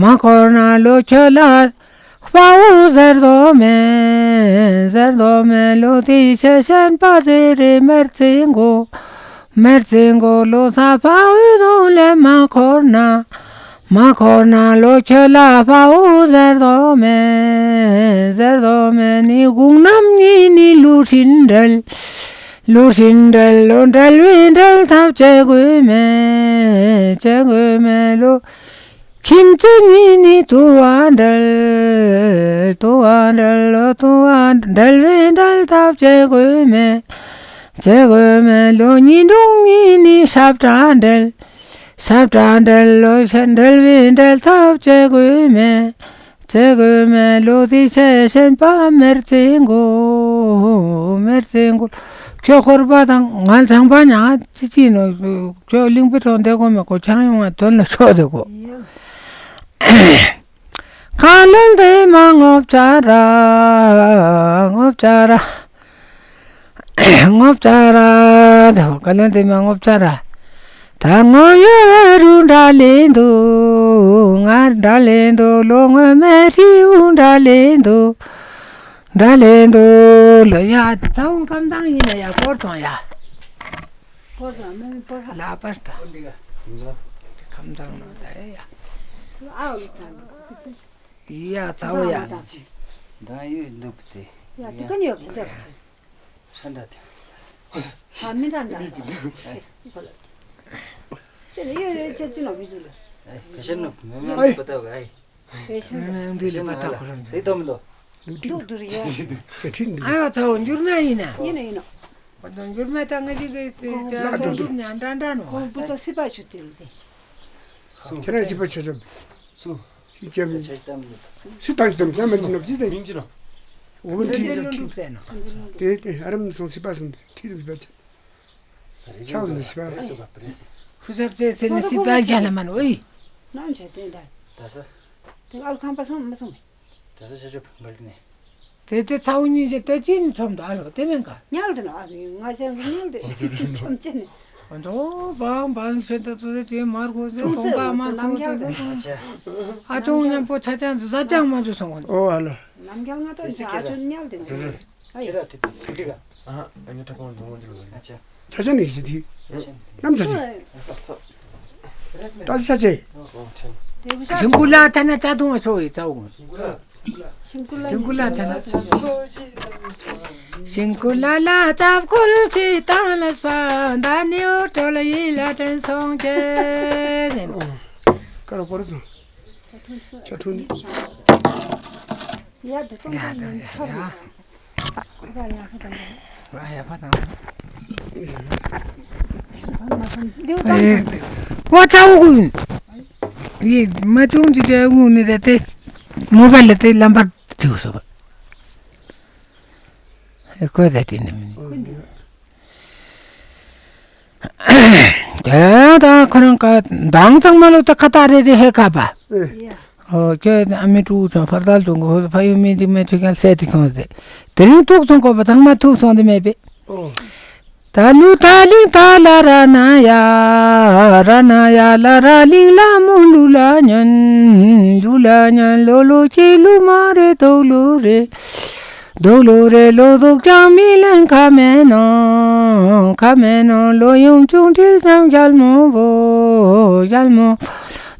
མ་འཁོར་ན་ལོ་ཁྱོད་ལ་དཔའ་བོ་ཟེར་དོ་མེད། ཟེར་དོ་མེད་ལོ་དེ་ཤེད་ཤན་པ་ཟེར་རེ་མེར་ཙིང་གོ། མེར་ཙིང་གོ་ལོ་ས་ཕ་འུ་དུང་ལས་མ་འཁོར་ན། མ་འཁོར་ན་ལོ་ཁྱོད་ལ་དཔའ་བོ་ཟེར་དོ་མེད། ཟེར་དོ་མེད་ནི་དགུང་རྣམ་གཉིས་ནི་ལུས་ཧྲིན་འབྲེལ། ལུགས་ཤིག་འབྲེལ་ལོ། འབྲེལ་བའི་འབྲེལ་ཐབས་བྱེད་དགོས་མེད། བྱེད་དགོས་མེད་ལོ། ཁྱིམ་མཚེས་གཉིས་ནི་དུ་བ་འབྲེལ། དུ་བ་འབྲེལ་ལོ། དུ་བ་འབྲེལ་བའི་འབྲེལ་ཐབས་བྱེད་དགོས་མེད། བྱེད་དགོས་མེད་ལོ། གཉེན་དྲུང་གཉིས་ནི་ཞབས་ཁྲ་འབྲེལ། ཞབས་ཁྲ་འབྲེལ་ལོ། ཞབས་འབྲེལ་བའི་འབྲེལ་ཐབས་བྱེད་དགོས་མེད། བྱེད་དགོས་མེད་ལོ། དེ་ཤེས་ཤེས་པ་མེར་བཙན་གོ། མེར་བཙན་གོ། ཁྱོད་ཁོར་པ་དང་ང་ལ་ཚང་པ་ཉག་ཅི་ཅི་ནོ། ཁྱོད་གླིང་པའི་གྲོང་སྡེ་གོ་མེ་གོ་ཆང་ཡོང་ང་དོན་ལ་ཤོག་དེ་གོ། ཁ་ལོན་དེ་མ་ངོ་བཅར་ར། ངོ་བཅར་ར། ངོ་བཅར་ར། ད་ཁ་ལོན་དེ་མ་ངོ་བཅར་ར། ད་ངོ་ཡོད་རུ་འདྲ་ལེན་འདུག་ང་འདྲ་ལེན་འདུག་ལོ། ངོ་མེད་རི་བོ་འདྲ་ལེན་འདུག་འདྲ་ལེན་འདུག་ལོ། ཡ་ཚ་བོ་ཁམས་དྭངས་ཡིན་ན་ཡ་སྐོར་ཙང་ཡ། སྐོར་ཙང་མི་མི་སྐོར་ལ་པར་ད། ཁམས་དྭངས་ནོ་ད་ཡ། ཨའོ་ལུག་ད། ཡ་ཚ་བོ་ཡ། ད་ཡོད་འདུག་དེ། ཡ་དེ་ག་ནས་ཡོད་གི་འདུག་ཧྲ་འདྲ་དེ། ཨ་མི་འདྲ་འདྲ། ཁོ་ལ། ཅེ་ནས་ཡོད་ཡོད་ཅེ་ཅི་ནོ་མི་འདུག་ལ། ཨེ་ཕེ་ཤན་ནོ་མེ་མེ་ཨེ། པ་ཏ་ག་ཨེ། ཕེ་ཤན་ནོ། མེ་མེ་འདུག་ལ་པ་ཏ་ཁོ་རང་། སེ་དོ་མི་དོ། འདུག་འདུག་རེད་ཡ། ཅེ་ཁྲིན་འདུག་ཨ་ཡ་ཚ་བོ་འགྱུར་མེད་ཡིན་ན། ཡིན་ནོ་ཡིན་ནོ། པ་ཏ་འགྱུར་མེད་ད་ང་ཅི་གི་ཅ་ཁོང་ཅ་འགྱུར་མེད་འདྲ་འདྲ་ནོ། ཁོང་བུ་ཚ་སི་པ་ཆུ་དེ་ལ་དེ། སུ། ཁྱེད་རང་སི་པ་ཆ་ཆ། སུ། ཤི་ཅམ། ཤི་ཏང་ཤི་ཏང་ཁྱེད་མ་ཅི་ནོ་ཅི་ཟེར། མིང་ཅི་ནོ། འོ་ཁུན་ཁྲི་ལུ་ཁྲི། དེ་དེ་ཨ་རམ་སོང་སི་པ་སོང་ཁྲི་ལུ་སི་པ་ཅན། ཆའོ་ནི་སི་པ། ཧུ་ཟབ་ཅེ་སེ་ནི་སི་པ་རྒྱ་ལ་མ་ནོ་ཨི། ནམ་ཆ་དེ་འདྲ། ད་ས། དེ་ཨལ་ཁང་པ་སོང་མ་སོང་མེ། ད་ས་ཆ་ཆོ་འགལ་ནི། དེ་དེ་ཚའོ་ཉིན་ཅེ་དེ་ཅི་ནི་ཚོམ་དུ་ཨ་ལོ་དེ་མེན་ཀ། ཉལ་དེ་ནོ་ཨ་ང་ཅག་ཉལ་དེ་ཚོམ་ཅེ་ནི། ཨ་ནོ་བང་བང་ཤེ་ད་ཚོ་དེ་མར་གོ་ཟེ་ཐོང་པ་མར་གོ་ཟེ། ཨ་ཅོང་མཉམ་པོ་ཆ་ཅང་ཟ་ཅང་མ་ཅོ་སོང་། ཨོ་ཨ་ལོ། ནམ་རྒྱལ་ང་ད་ཨ་ཅོ་ཉལ་དེ་ནོ། ཨ་ཡེ། ཁྱེད་ར་ཁྲིད་དེ་ཁྲིད་དེ་ག་ཨ་ཨ་ཉོ་ཁྲ་པོ་འདུག་འདུག་ཨ་ཅག་ཆ་ཆ་ནས་ཞི་དི། ནམ་ཆ་ཆ། ད་ཆ་ཆ་ཆེ། ཞིང་ཀུ་ལ་ཐ་ན་ཅ་དུང་ཨ་ཤོ་ཡི་ཙའོ། ཞིང་ཀུ་ལ་ཆ་ན། ཞིང་ཀུ་ལ་ལ་ཅབ་ཀུལ་ཅི་ཏང་ལ་སྤ་ད་ནིའུ་ཏོ་ལ་ཡི་ལ་ཏྲན་སོང་ཅེ་ཟེར། ཀ་ར་ཀོ་ར་ཙང་། ཆ་ཐུང་ནི། ཡ་དེ་ཏོང་ཡ་ཏོང་ཡིན་ཚར་ཡ། ཡ་ཡ་ཕ་དང་། ཨེ། ཝ་ཅའོ་གུན། ཡི་མ་ཅུང་ཅི་ཅའོ་གུན་ནི་དེ་དེ། མོ་བལ་དེ་ལམ་བར་ཐིའུ་སོ། ཨེ་ཁོ་དེ་དེ་ནི་མིན། དེ་ད་ཁོ་རང་ཀ་མདང་ཚང་མ་ལོ་ད་ཁ་ཏ་རེ་རེ་ཧེ་ཁ་པ། ཨེ། ཨོ་ཁྱོད་ཨ་མི་ཀྲུའུ་ཚང་ཕར་དལ་ཏུ་གོ་ཕ་ཡུལ་མི་འདི་མེད་ཐུག་ཀྱང་སད་དེ་ཁོང་ཟེ། དེ་རིང་ཐུག་སོང་གོ་པ་ཚང་མ་ཐུག་སོང་དེ་མེད་པས། ཨོ། ད་ལུ་ཐ་ལིང་ཐ་ལ་ར་ན་ཡ། ར་ན་ཡ་ལ་ར་ལིང་ལ་མོ་ལུ་ལ་ཉོན། ལུ་ལ་ཉོན་ལོ་ལོ་ཅི་ལུ་མ་རེ་དོ་ལུ་རེ། དུག་ལུ་རེ་ལོ་དུག་ཀྱང་མི་ལེན་ཁ་མེ་ནོ། ཁ་མེ་ནོ་ལོ་ཡུམ་ཆུང་འདྲིལ་ཙམ་རྒྱལ་མོ་བོ། རྒྱལ་མོ།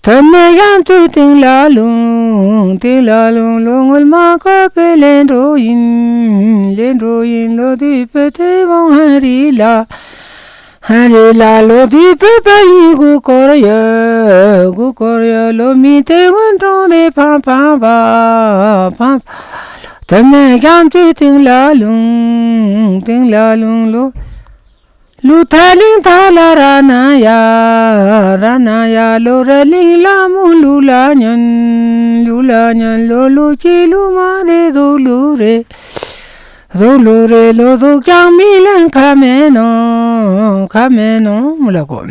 དོན་མེད་ཡང་ཚུལ་སྟེང་ལ་ལུང་། སྟེང་ལ་ལུང་ལོ་ངོལ་མ་ཁ་པེ་ལེན་འགྲོ་ཡིན། ལེན་འགྲོ་ཡིན་ལོ་དུས་པེ་ཐེ་བོང་ཧན་རི་ལ། ཧན་རི་ལ་ལོ་དུས་པེ་པ་ཡི་གུ་སྐོར་ཡོད། གུ་སྐོར་ཡོད་ལོ་མི་དེ་ཀུན་གྲོང་དེ་ཕམ་ཕམ་པ། ཕམ། དོན་མེད་རྒྱ་མཚོའི་སྟེང་ལ་ལུང་། སྟེང་ལ་ལུང་ལོ། ལུ་ཐ་ལིང་ཐ་ལ་ར་ན་ཡ། ར་ན་ཡ་ལོ་ར་ལིང་ལ་མོ་ལུ་ལ་ཉོན། ལུ་ལ་ཉོན་ལོ་ལུ་ཅི་ལུ་མ་རེ་དུག་ལུ་རེ། དུག་ལུ་རེ་ལོ་དུག་ཀྱང་མི་ལེན་ཁ་མེ་ནོ། ཁ་མེ་ནོ་མུ་ལ་གོ།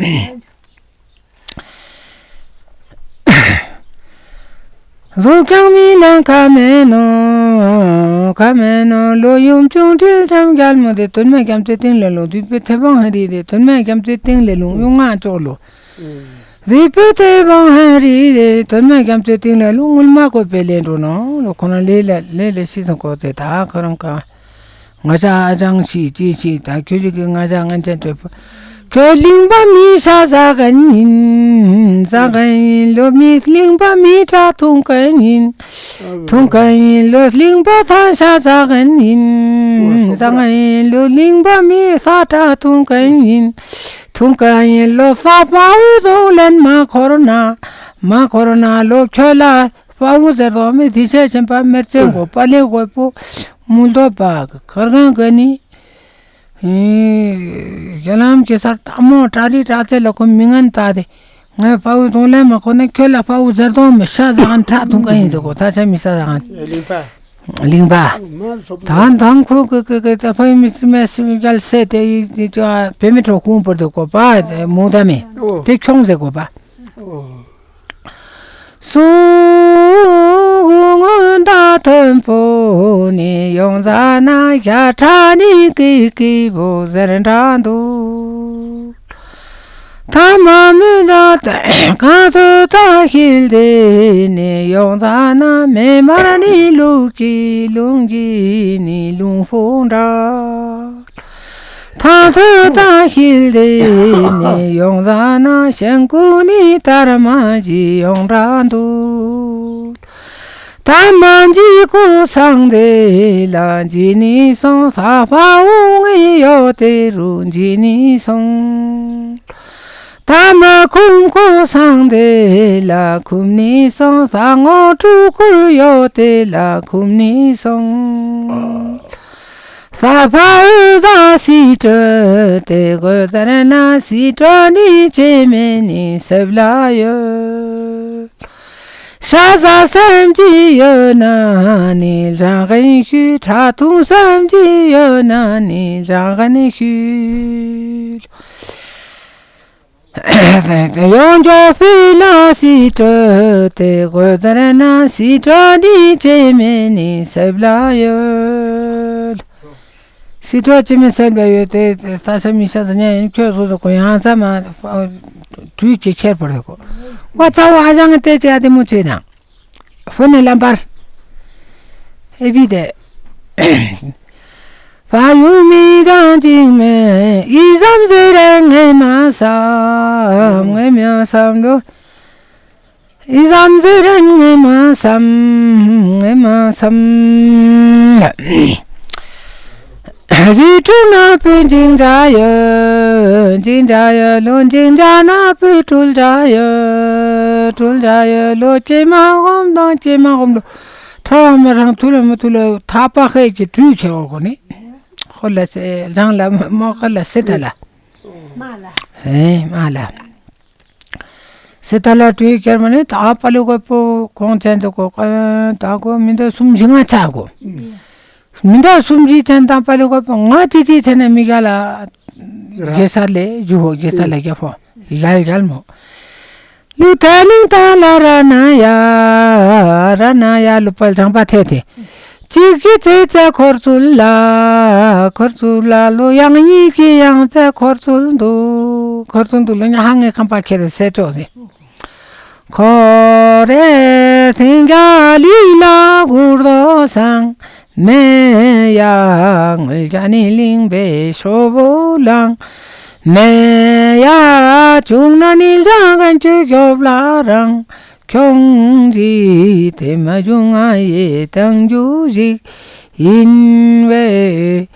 དུག་ཀྱང་མི་ལེན་ཁ་མེ་ནོ། ཁ་མེ་ནོ་ལོ་ཡུམ་ཆུང་འདྲིལ་ཙམ་རྒྱལ་མོ་དེ། དོན་མེད་རྒྱ་མཚོའི་སྟེང་ལ་ལུང་། དུས་པེ་ཐེ་བང་ཧན་རི་དེ། དོན་མེད་རྒྱ་མཚོའི་སྟེང་ལ་ལུང་། ཡུང་ང་ཅོག་ལོ། དུས་པེ་ཐེ་བང་ཧན་རི་དེ། དོན་མེད་རྒྱ་མཚོའི་སྟེང་ལ་ལུང་། ངུལ་མ་བཀོད་པའི་ལེན་འགྲོ་ནོ་ལོ། ཁོ་ན་ལེ་ལ་ལེ་ལ་ཤི་སོང་གོ་དེ། ད་ཁོ་རང་ཀ་ང་ཅག་ཨ་ཅང་ཤི་ཅི་ཤི། ད་ཁྱོད་ཅིག་གི་ང་ཅག་ངན་ཅན་ཅོ། ཁྱོད་གླིང་པ་མི་ཤ་ཟ་མཁན་ཡིན། ཟ་མཁན་ཡིན་ལོ། མི་གླིང་པ་མི་ཁྲག་འཐུང་མཁན་ཡིན། འཐུང་མཁན་ཡིན་ལོ། གླིང་པ་ཐང་ཤ་ཟ་མཁན་ཡིན། ཟ་མཁན་ཡིན་ལོ། གླིང་པ་མི་ས་ཁྲག་འཐུང་མཁན་ཡིན། འཐུང་མཁན་ཡིན་ལོ། ས་དཔའ་བོའི་གདོང་ལེན་མ་འཁོར་ན། མ་འཁོར་ན་ལོ། ཁྱོད་ལ་དཔའ་བོ་ཟེར་དོ་མི་དེ་ཆ་ཆེན་པ་མེར་ཙེ་གོ་པ་ལེ་གོ་པོ་མུལ་དོ་པ་གར་གང་ག་ནི། ཧེ། ཡ་ལམ་གེ་སར་དམ་མོ་ཏྲ་རི་ཏྲ་ཚེ་ལ་ཁོ་མི་ངན་ད་དེ། ངའི་དཔའ་བོའི་གདོང་ལེན་མ་ཁོ་ན་ཁྱོད་ལ་དཔའ་བོ་ཟེར་དོ་མི་ཤ་ཟ་མཁན་ཁྲག་འཐུང་མཁན་ཡིན་ཟེར་གོ། ད་ཆ་མི་ཤ་ཟ་མཁན། གླིང་པ། གླིང་པ། ད་དང་ཁོ་གི་གི་གི་ད་ཕ་མི་སི་མེ་སི་མི་གལ་སེ་དེ་ཡི་ཅོ་བེ་མི་ཁྲོ་ཁུང་པོར་དེ་གོ་པ་མུ་ད་མེ། དེ་ཁྱོང་ཟེར་གོ་པ། སུ་གུ་སྔོན་བརྡ་མཐོན་པོ་ནས་ཡོང་ཙ་ན། ཞྭ་ཁྲ་ནི་ཀི་ཀི་བོ་ཟེར་འདྲ་འདུག་ཐ་མ་མི་འདྲ་གང་ཚོད་ད་ཤིལ་དེ་ནས་ཡོང་ཙ་ན། མེ་མར་ནི་ལུག་ཅི་ལུང་ཅི་ནི་ལུང་ཕུང་འདྲ། ཐང་ཐོ་དང་ཤིལ་དེ་ནས་ཡོང་ཙ་ན། ཤང་ཀུ་ནི་དར་མ་ཞིག་ཡོང་འདྲ་འདུག་ད་མ་འཇིག་ཁུ་སང་དེ་ལ་འཇིག་ནི་སོང་། ས་ཕ་འུ་ངི་ཡོ་དེ་རུ་འཇིག་ནི་སོང་། ད་མ་ཁུམ་ཁུ་སང་དེ་ལ་ཁུམ་ནི་སོང་། ས་ངོ་ཕྲུ་གུ་ཡོ་དེ་ལ་ཁུམ་ནི་སོང་། ས་ཕ་འུ་ད་སི་ཏྲོ་དེ་གོ་ཟེར་ན། སི་ཏྲོ་ནི་ཅེ་མེ་ནི་སེབ་ལ་ཡོད། ཤ་ཟ་སེམས་ཀྱི་ཡོད་ན་ནི་རང་གིན་ཤུལ། ཁྲག་འཐུང་སེམས་ཀྱི་ཡོད་ན་ནི་རང་གིན་ཤུལ། ཡོང་འཇོག་ཕི་ལ་སི་ཏྲོ་དེ་གོ་ཟེར་ན། སི་ཏྲོ་ནི་ཅེ་མེ་ནི་སེབ་ལ་ཡོད། སི་ཏྲོ་ཅེ་མེ་སེབ་ལ་ཡོད་དེ། ད་ས་མི་ཤ་ཟ་ཉན་ཡིན། ཁྱོད་སོ་སོ་གོ་ཡང་ས་མ་དུས་ཀྱི་ཁྱེར་བར་གོ། ཝ་ཚ་ཝ་ཨ་ཅང་དེ་ཅི་ཨ་དེ་མོ་ཚོས་ན། ཧོ་ནི་ལམ་བར་ཨེ་བི་དེ། ཕ་ཡུལ་མི་གང་ཅིག་མེད། ཨི་ཙམ་ཟེར་རན་ངས་མ་བསམ། ངས་མ་བསམ་ལོ། ཨི་ཙམ་ཟེར་རན་ངས་མ་བསམ། ངས་མ་བསམ། རི་ཁྲོད་ན་སྤོས་འགྱིང་འདྲ་ཡོད། འགྱིང་འདྲ་ཡོད་ལོ། འགྱིང་འདྲ་ན་སྤོས་སྤྲུལ་འདྲ་ཡོད། སྤྲུལ་འདྲ་ཡོད་ལོ། ཀྱེ་མ་འོམ་དང་ཀྱེ་མ་འོམ་ལོ། ཁྲ་བ་མ་རང་ཐུ་ལ་མ་ཐུ་ལ། ཐག་པ་ཁད་ཀྱི་དུས་ཁྱེར་འོ་གོ་ནི། ཁོ་ལ་སེ་རང་ལ་མོ་ཁ་ལ་སེ་ད་ལ། ཧེ་མ་ལ། སེ་ད་ལ་དུས་ཁྱེར་མ་ནི། ད་པ་ལུ་གོ་པོ་གོང་ཆེན་དུ་གོ། ད་གོ་མི་འདོད་སུམ་ཞིང་ང་ཆ་གོ། མི་འདའ་སུམ་ཅུའི་ཚན་དང་པ་ལེ་གོ་པོ་ང་ཅི་ཅི་ཚན་ན་མི་ག་ལ་ར་རྒྱལ་ས་ལེ་ཇུ་ཧོ་རྒྱལ་ས་ལེ་རྒྱལ་ཕོ་ཡལ་ཡལ་མོ། ལུ་ཐ་ལིང་ཐ་ལ་ར་ན་ཡ་ར་ན་ཡ་ལུ་པལ་ཚང་པ་ཐེ་ཐེ། གཅིག་གི་ཚེ་ཚེ་འཁོར་ཚུལ་ལ་འཁོར་ཚུལ་ལ་ལུ་ཡང་གཉིས་ཀྱི་ཡང་ཚེ་འཁོར་ཚུལ་འདུག་འཁོར་ཚུལ་འདུག་ལུ་ཉ་ཧང་ངེ་ཁམ་པ་ཁེ་རེ་སེ་ཏོ་ཟེ། ཁོ་རེ་སེང་ག་ལུས་ལ་གུར་དོ་སང་། མེ་ཡ་ངུལ་ཇ་ནི་ལིང་པའི་ཤོ་བོ་ལང་། མེ་ཡ་བྱུང་ན་ནི་ལྗང་གན་ཆུ་རྒྱོབ་ལ་རང་། ཁྱོང་ཅི་དེ་མ་བྱུང་ང་ཡེ་དང་རྒྱུ་ཞིག་ཡིན་བས།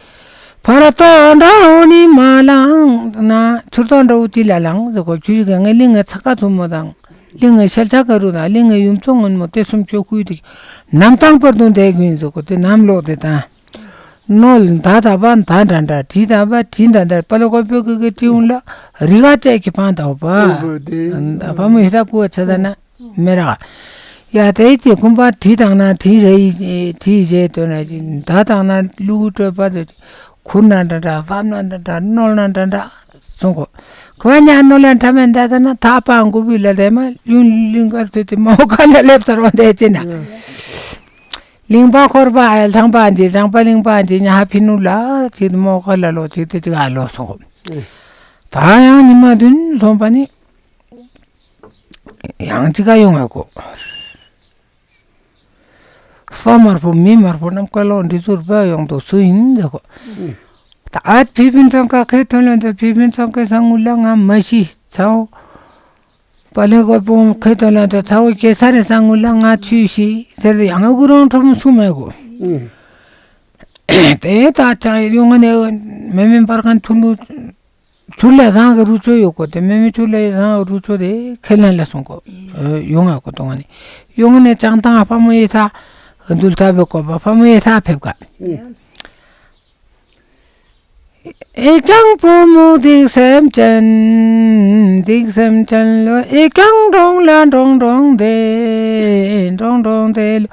ཕ་ར་ཏོ་འདྲ་འོ་ནི་མ་ལང་ན། ཚུར་ཏོ་འདྲ་འོ་ཅི་ལ་ལང་ཟེར་གོ་ཆུ་ཞིག་གི་ངའི་ལིང་ངའི་ཚ་ཀ་ཐུ་མོ་དང་། གླིང་ངའི་ཤེལ་ཆ་ཀ་རུ་དང་གླིང་ངའི་ཡུམ་ཚོ་སྔོན་མོ་དེ་གསུམ་ཆོས་སྐུའི་དེ་གནམ་ཐང་བར་དུ་འདས་ཀུན་ཟེར་གོ་དེ་གནམ་ལོག་དེ་དང་། ནོལ་ད་ད་པ་ད་འདྲ་འདྲ་དྲི་ད་པ་དྲི་འདྲ་འདྲ་པ་ལོ་གོ་པོ་གི་གི་དྲི་འུང་ལ་རི་ག་བཅས་ཀྱི་པང་ད་འོ་པ། ཨོ་པོ་དེ། ཕ་མོ་ཧི་ད་ཀུ་བ་ཆ་ད་ན་མེ་ར་ག་ཡ་དེ་ཅི་ཁུམ་པ་དྲི་དང་ན་དྲི་རེ་ཡི་དྲི་ཞེས་དོན་ན་ཅི་ད་དང་ན་ལུ་གུ་སྤྲོད་པ་དེ། ཁུར་ན་འདྲ་འདྲ། ལྷམ་ན་འདྲ་འདྲ། རྣོལ་ན་འདྲ་འདྲ་གསུང་གོ། ཁོ་ཉ་རྣོལ་ལ་འདྲ་མེད་འདྲ་ད་ན་ཐག་པ་འགུ་བི་ལ་དེ་མ་ཡུན་ལིང་གར་དུ་དེ་མོ་ཁ་ལ་ལེབ་ཚར་བ་འདས་ཅི་ན། ལིང་པ་འཁོར་པ་ཨེ་ལྷང་པ་འདི་ལྷང་པ་ལིང་པ་འདི་ཉ་ཧ་ཕི་ནུ་ལ་དེ་མོ་ཁ་ལ་ལོ་དེ་དེ་དེ་ག་ལོ་སོང་གོ། ད་ཡང་ཉི་མ་བདུན་སོང་པ་ནི། ཡང་ཅི་ག་ཡོང་བ་གོ། ས་དམར་པོ་མི་དམར་པོ་ནམ་མཁའ་ལོ་འདི་ཚུར་བོད་ཡོང་དུ་སུ་ཡིན་ཟེར་གོ། ད་ཨ་ཕི་ཕིན་ཚང་ཀ་ཁེ་ཐོན་ལ་ད་ཕི་ཕིན་ཚང་ཀའི་ས་ངུ་ལ་ང་མ་ཤི་ཚའོ། པ་ལེ་གོ་པོ་ཁེ་ཐོན་ལ་ད་ཚའོ་ཀེ་ས་རེ་ས་ངུ་ལ་ང་ཆུ་ཤི་ཟེར་ཡང་ཨ་གུ་རོང་ཁྲོམ་སུ་མེ་གོ། དེ་ད་ཅང་ཡོང་ནས་མེ་མེ་པར་ཁན་ཐུ་ལུ། ཚུར་ལ་བཟང་གི་རུ་ཚོད་ཡོད་གོ་དེ་མེ་མེ་ཚུར་ལ་བཟང་གི་རུ་ཚོད་དེ་ཁས་ལེན་ལ་སོང་གོ། ཡོང་ང་གོ་དོང་ནི་ཡོང་ནས་ཅང་ཏང་ཕ་མོ་ཡི་ཐ་འདུལ་ཐ་བེ་གོ་པ་ཕ་མོ་ཡི་ཐ་ཕེབས་ག། ཨེ་ཀྱང་བུ་མོ་སྡིག་སེམས་ཅན། སྡིག་སེམས་ཅན་ལོ། ཨེ་ཀྱང་འབྲོང་ལ་འབྲོང་འབྲོང་དེ། འབྲོང་འབྲོང་དེ་ལོ།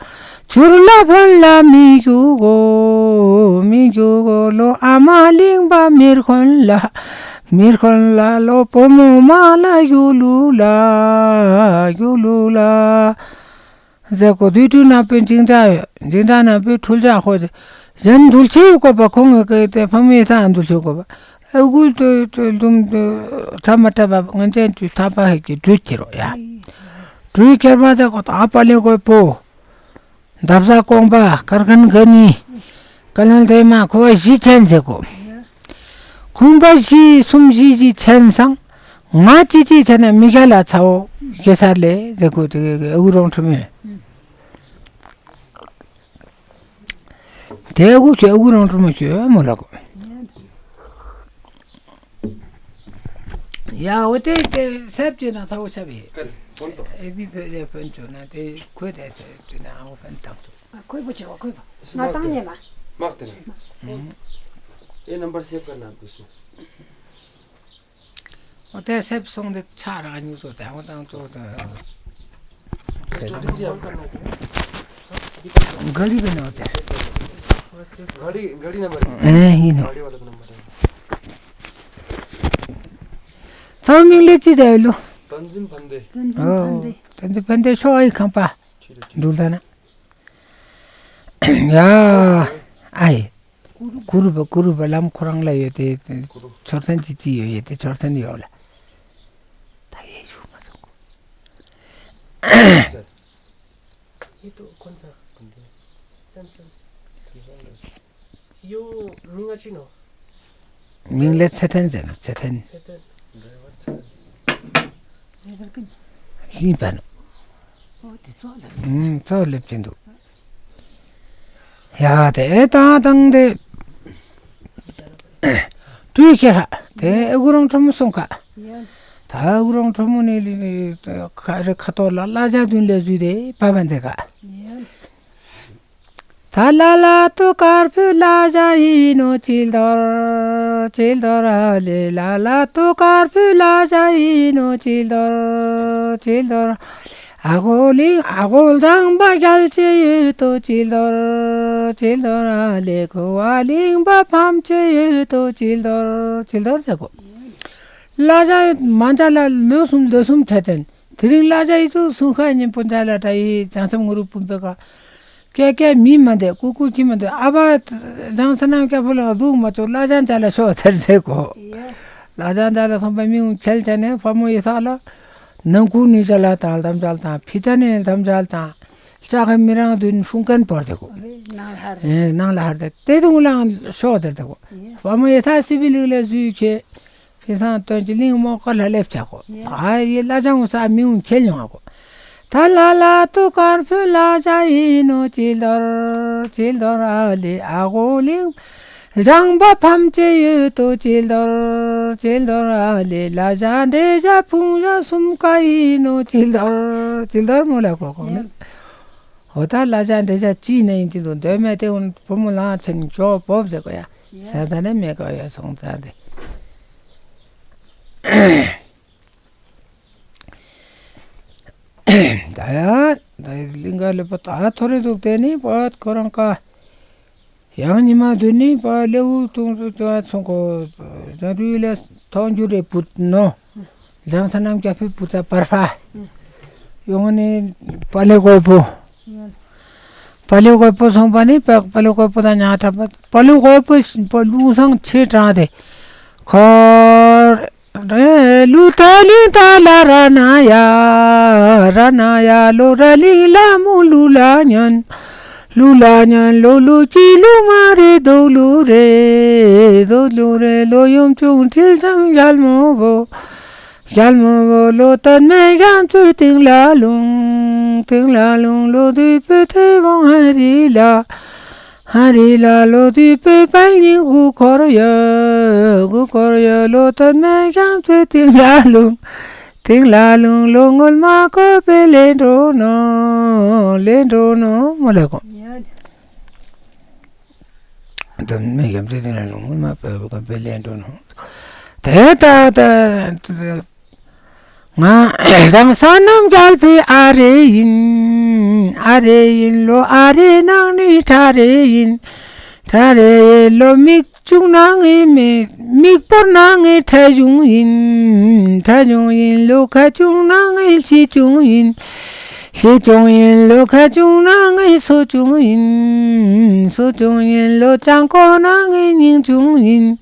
ཆུར་ལ་ཕོན་ལ་མི་རྒྱུག་གོ། མི་རྒྱུག་གོ་ལོ། ཨ་མ་གླིང་པ་མིར་ཁོན་ལ། མིར་ཁོན་ལ་ལོ། བུ་མོ་མ་ལ་རྒྱུག་ལུག་ལ། རྒྱུག་ལུག་ལ། ཟེར་གོ་དུས་དུས་ན་པོའི་འཇིང་འདྲ་ཡོད། འཇིང་འདྲ་ན་པོའི་འཕྲུལ་ཆ་ཁོ་གཞན་འདུལ་ཆེ་ཡོད་གོ་པ་ཁོང་གི་དེ་ཕ་མའི་ཐང་འདུལ་ཆེ་གོ་པ། ཨ་གུ་དུ་དུ་དུམ་དུ་ཁྲ་མ་ཁྲ་བ་ངན་ཅན་དུ་ཐ་པ་ཧེ་གི་དུས་ཁྱེར་རོ་ཡ། དུས་ཁྱེར་མ་དེ་གོ་ད་པ་ལེ་གོ་པོ། འདབ་བཟའ་ཀོང་པ་དཀར་མཁན་ག་ནི། ཀ་ལན་དེ་མ་ཁོ་བ་བཞི་ཆེན་ཟེར་གོ། ཁུང་པ་བཞི་གསུམ་བཞི་བཞི་ཆེན་སང་། ང་ཅི་ཅི་ཆེ་ན་མི་ག་ལ་ཚའོ་གེ་སར་ལེ་ཟེར་གོ་དེ་ཨ་གུ་རོང་ཁྲོ་མོ། དེ་ཨ་གུ་ཁྱོད་ཨ་གུ་རོང་ཁྲོ་མོ་ཁྱོད་མོ་ལ་གོ། ཡ་འོ་དེ་དེ་སེབ་ཅེ་ན་ཚ་བོ་ཆ་བི། ཀར་ཧོན་ཏོ། ཨེ་བི་ཕེ་ལེ་ཕན་ཅོ་ན་དེ་ཁོས་དེ་སེབ་ཅེ་ན་ཨ་བོ་ཕན་ཐང་ཏོ། ཨ་ཁོས་བོ་ཆེ་བ་ཁོས་བོ། ང་དང་ཉེ་མ། མག་དེ་ན། ཨེ་ནམ་བར་སེབ་ཀར་ན་གུས་ན། འོ་དེ་སེབ་སོང་དེ་ཆ་ར་ཉུ་ཏོ་དེ་ཨ་བོ་དང་ཏོ་དེ། गाड़ी पे ना होते हैं। गाड़ी, गाड़ी नंबर है। हैं, ही ना। गाड़ी वाला का नंबर है। चाउमिन ले ची दे लो। तंजिम फंदे। तंजिम फंदे। तंजिम फंदे शो आई खंपा। ठीक है, ठीक। दूल्हा ना। या, आई। कुरुबा, कुरुबा लाम खोरांग ला यो ते, ते, कुरु। छोरसन चिची यो ये ते, छोरसन यो ला। ता ये शू मा संगो। ये तो कौन सा? सैमसंग। यो मिंग अच्छी नो। मिंग ले सेथन जे नो, सेथन। सेथन। ड्राइवर सेथन। ड्राइवर कौन? ही पानो। ओ, ते चो ले। हम्म, चो ले चिंदु। ཡ་དེ་ད་དང་དེ་དུས་ཁྱེར་ཧ་དེ་ཨ་གུ་རོང་ཁྲོ་མོ་སོང་ཁ། ད་ཨ་གུ་རོང་ཁྲོ་མོ་ནི་ཁ་རེ་ཁ་ཐོག་ལ་བླ་བྱ་བདུན་ལས་བཟོས་ཏེ་བབ་པ་འདི་ག། ད་ལ་ལ་ཏུ་དཀར་པོའི་བླ་བྱ་ཡིན་ནོ་ཅི་ལྡོར་ཅི་ལྡོར་ཨ་ལེ། ལ་ལ་ཏུ་དཀར་པོའི་བླ་བྱ་ཡིན་ནོ་ཅི་ལྡོར་ཅི་ལྡོར། ཨ་གོ་གླིང་ཨ་གོ་ལྗང་པ་རྒྱལ་ཆེ་ཡོད་དོ་ཅི་ལྡོར་ཅི་ལྡོར་ཨ་ལེ། ཁོ་བ་གླིང་པ་ཕམ་ཆེ་ཡོད་དོ་ཅི་ལྡོར་ཅི་ལྡོར་ཟེར་གོ། བླ་བྱ་མ་འཇའ་ལ་ལོ་གསུམ་ལོ་གསུམ་ཆ་ཅན། དེ་རིང་བླ་བྱ་ཡི་ཚུ་སུང་ཁ་ཉིན་པོ་འཇའ་ལ་ད་ཡི་བྱང་སེམས་ངུ་རུ་བུམ་པའི་ཀ། ཀྱེ་ཀྱེ་མི་མ་འདེ་ཀུ་ཀུ་ཁྱི་མ་འདེ་ཨ་བ་ལྗང་ས་ནམ་སྐྱ་ཕོ་ལ་སྡུག་མ་ཆོག་བླ་བྱ་འཇའ་ལ་ཤོག་ཟེར་ཟེར་གོ། ཡ། བླ་བྱ་འཇའ་ལ་སོང་པ་མི་ངུ་ཁྱེལ་ཆ་ནས་ཕ་མོ་ཡི་ས་ལ་ནང་ཁུ་ནི་ཅ་ལ་དང་ལྡམ་ཅལ་དང་ཕི་ཏ་ནི་ལྡམ་ཅལ་དང་ལྕགས་ཀྱི་མི་རང་དུ་ནི་ཤུང་ཀན་པོར་དེ་གོ། ནང་ལ་ཧར། ཨེ་ནང་ལ་ཧར་དེ་དེ་དུང་ལང་ཤོག་དེ་དེ་གོ། ཡ། ཕ་མོ་ཡི་ཐ་སི་བི་ལིག་ལ་ཟུས་ཁྱེ། ཕི་སང་སྟོན་གྱི་གླིང་རྨོག་ཁ་ལ་ལེབ་ཆ་གོ། ཡ། ད་ཡི་བླ་བྱ་ངུ་ས་མི་ངུ་ཁྱེལ་ཡོང་ཨ་གོ། ད་ལ་ལ་ཏུ་དཀར་པོའི་བླ་བྱ་ཡིན་ནོ་ཅི་ལྡོར་ཅི་ལྡོར་ཨ་ལེ། ཨ་གོ་གླིང་ལྗང་པ་ཕམ་ཆེ་ཡོད་དོ་ཅི་ལྡོར་ཅི་ལྡོར་ཨ་ལེ། བླ་བྱ་འདྲེ་བྱ་ཕུང་བྱ་གསུམ་ཀ་ཡིན་ནོ་ཅི་ལྡོར་ཅི་ལྡོར་མོ་ལ་གོ་གོ་མེད། ཡ། འོ་ད་བླ་བྱ་འདྲེ་བྱ་ཅི་ནས་ཡིན་ཅི་འདུག་འདོད་མེད་དེ་འུན་བུ་མོ་ལང་ཆེན་མགྱོགས་བོབ་ཟེར་གོ་ཡ། ཡ། ས་ད་ནས་མེད་གོ་ཡ་སོང་ཚར་དེ། ད་ཡ་ད་གླིང་ག་ལེ་པོ་ད་ཐོ་རེ་འདུག་དེ་ནི་པ་ཁོ་རང་ཀ་ཡང་ཉི་མ་བདུན་ནི་པ་ལེའུ་ཏུང་སུ་ཅོ་ཚོང་ཁོ་ད་རུའི་ལས་ཐོང་རྒྱུ་རེ་བུད་ནོ། ལྗང་ས་ནམ་རྒྱ་ཕི་བུད་ཚ་པར་ཕ་ཡོང་ནི་པ་ལེ་གོ་པོ། པ་ལེ་གོ་པོ་སོང་པ་ནི་པ་པ་ལེ་གོ་པོ་དང་ཉག་ཕྲ་པ་པ་ལེ་གོ་པོ་ལུང་སང་ཆེ་དྲག་དེ་ཁོ། ལུ་ཏ་ལིང་ཏ་ལ་ར་ན་ཡ། ར་ན་ཡ་ལོ་ར་ལིང་ལ་མོ་ལུ་ལ་ཉོན། ལུ་ལ་ཉན་ལོ་ལུ་ཅི་ལུ་མ་རེ་དོ་ལུ་རེ་དོ་ལུ་རེ་ལོ་ཡུམ་ཆུང་ཁྲིལ་ཙམ་ཞལ་མོ་བོ། ཞལ་མོ་བོ་ལོ་ཏན་མེ་ཞམ་ཚུ་ཏིང་ལ་ལུང་ཏིང་ལ་ལུང་ལོ་དུས་པོ་ཐེ་བོང་ཧ་རི་ལ། ཧ་རི་ལ་ལོ་དུས་པོ་པན་ཉིང་གུ་འཁོར་ཡོད་གུ་འཁོར་ཡོད་ལོ་ཏན་མེ་ཞམ་ཚུ་ཏིང་ལ་ལུང་། ཏིང་ལ་ལུང་ལོ་ངོལ་མ་ཀོ་པེ་ལེན་འགྲོ་ནོ། ལེན་འགྲོ་ནོ་མོ་ལེ་གོ། དམ་མེ་གམ་ཏེ་ཏིང་ལ་ལུང་ངོལ་མ་ཀོ་པེ་ལེན་འགྲོ་ནོ། དེ་ད་ད་ང་རང་ས་རྣམ་རྒྱལ་པོའི་ཨ་རེ་ཡིན། ཨ་རེ་ཡིན་ལོ་ཨ་རེ་ནང་ནི་ཁྲ་རེ་ཡིན། ཁྲ་རེ་ལོ་མིག་ཆུང་ནང་ངི་མི་མིག་པོར་ནང་ངི་ཁྲ་ཆུང་ཡིན། ཁྲ་ཆུང་ཡིན་ལོ་ཁ་ཆུང་ནང་ངི་ཤི་ཆུང་ཡིན། ཤི་ཆུང་ཡིན་ལོ་ཁ་ཆུང་ནང་ངི་སོ་ཆུང་ཡིན། སོ་ཆུང་ཡིན་ལོ་ཅང་ཀོ་ནང་ངི་སྙིང་ཆུང་ཡིན།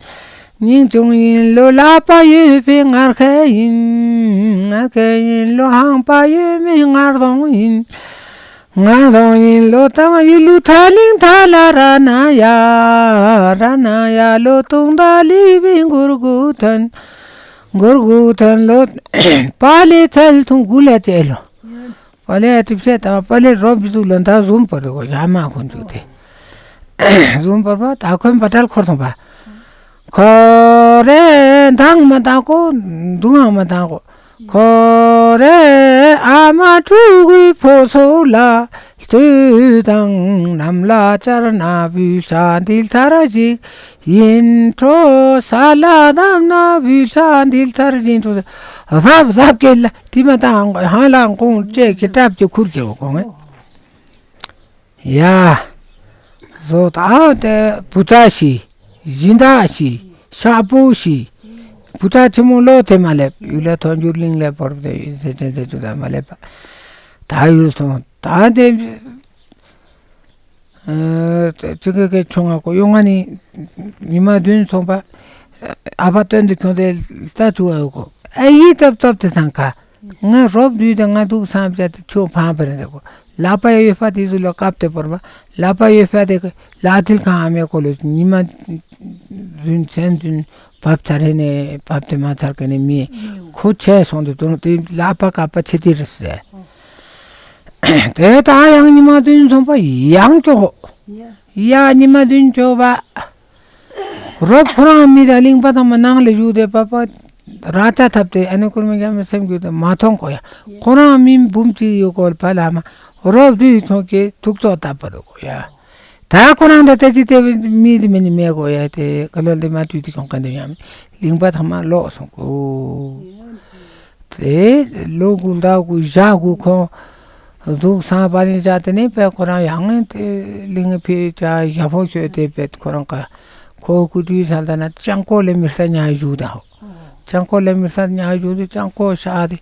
སྙིང་ཆུང་ཡིན་ལོ་ལག་པ་ཡོད་པའི་ངར་ཁ་ཡིན། ངར་ཁ་ཡིན་ལོ་ཧང་པ་ཡོད་མི་ངར་གདོང་ཡིན། ང་རང་ཡིན་ལོ་དང་ཡུལ་ལུ་ཐ་ལིང་ཐ་ལ་ར་ན་ཡ། ར་ན་ཡ་ལོ་ཏུང་ད་ལི་བི་མགུར་གུ་ཐོན། མགུར་གུ་ཐོན་ལོ། པ་ལེ་ཚལ་ཐུང་གུ་ལ་ཅེ་ལོ། པ་ལེ་ཏིབ་ཤེ་དང་པ་ལེ་རོ་བི་ཟུག་ལོ་ད་ཟུམ་པར་གོ་ཡ་མ་ཁོན་ཇུ་ཏེ། ཟུམ་པར་པ་ད་ཁོན་པ་ཏལ་འཁོར་སོང་པ། ཁོ་རེ་འདང་མ་འདང་གོ། འདུང་ང་མ་འདང་གོ། ཁོ་རེ་ཨ་མ་ཕྲུ་གུའི་ཕོ་སོ་ལ་ལྟོས་དང་། ནམ་ལ་ཅར་ན་བུ་ཤ་འདི་ལྟར་ཞིག་ཡིན་འགྲོ། ས་ལ་བསྡམས་ན་བུ་ཤ་འདི་ལྟར་ཡིན་འགྲོ། རབ་རབ་ཀྱི་ལ་དེ་མ་དང་ཧང་ལ་ཀོང་ཅེ་གི་གྲབ་ཀྱི་ཁུར་གྱི་འོ་ཀོང་ཨེ། ཡ། བཟོ་ད་དེ་བུ་ཚ་ཞིག་སྦྱིན་བདག་ཞིག་ཤ་པོ་ཞིག་བུ་ཚ་ཆེན་མོ་ལོ་དེ་མ་ལེབ་ཡུལ་ལ་ཐོན་འགྱུར་གླིང་ལ་བོར་ཏེ་ཡུལ་ཟེར་ཅན་ཟེར་ཅུ་ད་མ་ལེབ་པ། ད་ཡུལ་སོང་ད་དེ་ཅི་གེ་གེ་ཆུང་ང་གོ་ཡོང་ང་ནི་ཉི་མ་བདུན་སོང་པ། ཨ་ཕ་སྟོན་དུ་ཁྱོང་དེ་ལྟ་ཚུ་ཨ་ཡོ་གོ་ཨ་ཡི་ཙབ་ཙབ་དེ་ཚང་ཁ། ང་རོབ་དུས་དང་ང་འདུག་བསམ་བྱ་དེ་ཆོ་ཕང་པ་རེད་གོ། ལག་པ་ཡོད་པ་དེ་ཚོ་ལ་བཀབ་སྟེ་བོར་བ། ལག་པ་ཡོད་པ་དེ་ལག་མཐིལ་གང་ཨ་མའི་གོ་ལོ་ཉི་མ་བདུན་མཚན་བདུན་བབ་ཚར་ནས་བབ་སྟེ་མ་ཚར་ག་ནས་མི་ཁོ་ཆེ་སོང་དུ་དོན་དེ་ལག་པ་བཀབ་པ་ཆེ་དེ་རེད་ཟེར། དེ་ད་ཡང་ཉི་མ་བདུན་སོང་པ་ཡང་ཅོག་ཡ་ཉི་མ་བདུན་ཅོག་པ། རོབ་ཁོ་རང་མི་དང་གླིང་པ་དང་མ་ནང་ལ་བཞུགས་ཏེ་པ་པ་ར་ཅ་ཐབ་སྟེ་ཨ་ནི་ཀུར་མི་རྒྱ་མི་སེམས་རྒྱུད་དུ་མ་མཐོང་གོ་ཡ། ཁོ་རང་མི་འབུམ་གཅིག་ཡོད་གོ་ཕ་ལ་མ་རོབ་དུས་ཐོང་གི་ཐུག་ཚོགས་བཏབ་པ་རུ་གོ་ཡ། ད་ཁོ་རང་ད་ཏེ་ཅི་ཏེ་མི་དེ་མི་ནི་མེད་གོ་ཡ། དེ་ཀ་ལོ་འདི་མ་དུས་དེ་ཁྱོང་ག་འདི་ཡ་མི་གླིང་པ་ཐང་མ་ལོག་སོང་གོ། དེ་ལོ་དགུ་ཟླ་དགུ་ཞག་དགུ་ཁོ། གཟུགས་སངས་པ་ནི་བྱ་དེ་ནས་པས་ཁོ་རང་ཡང་དེ་གླིང་ཕེ་བྱ་ཞབས་ཕོ་ཁྱོད་དེ་པས་ཁོ་རང་ཀ་ཁོ་སྐུ་དུས་ས་ལ་ན་ཅང་ཀོ་ལས་མི་ས་ཉ་ཞུ་ད་ཧོ། ཅང་ཀོ་ལས་མི་ས་ཉ་ཞུ་དེ་ཅང་ཀོ་ཤ་དེ་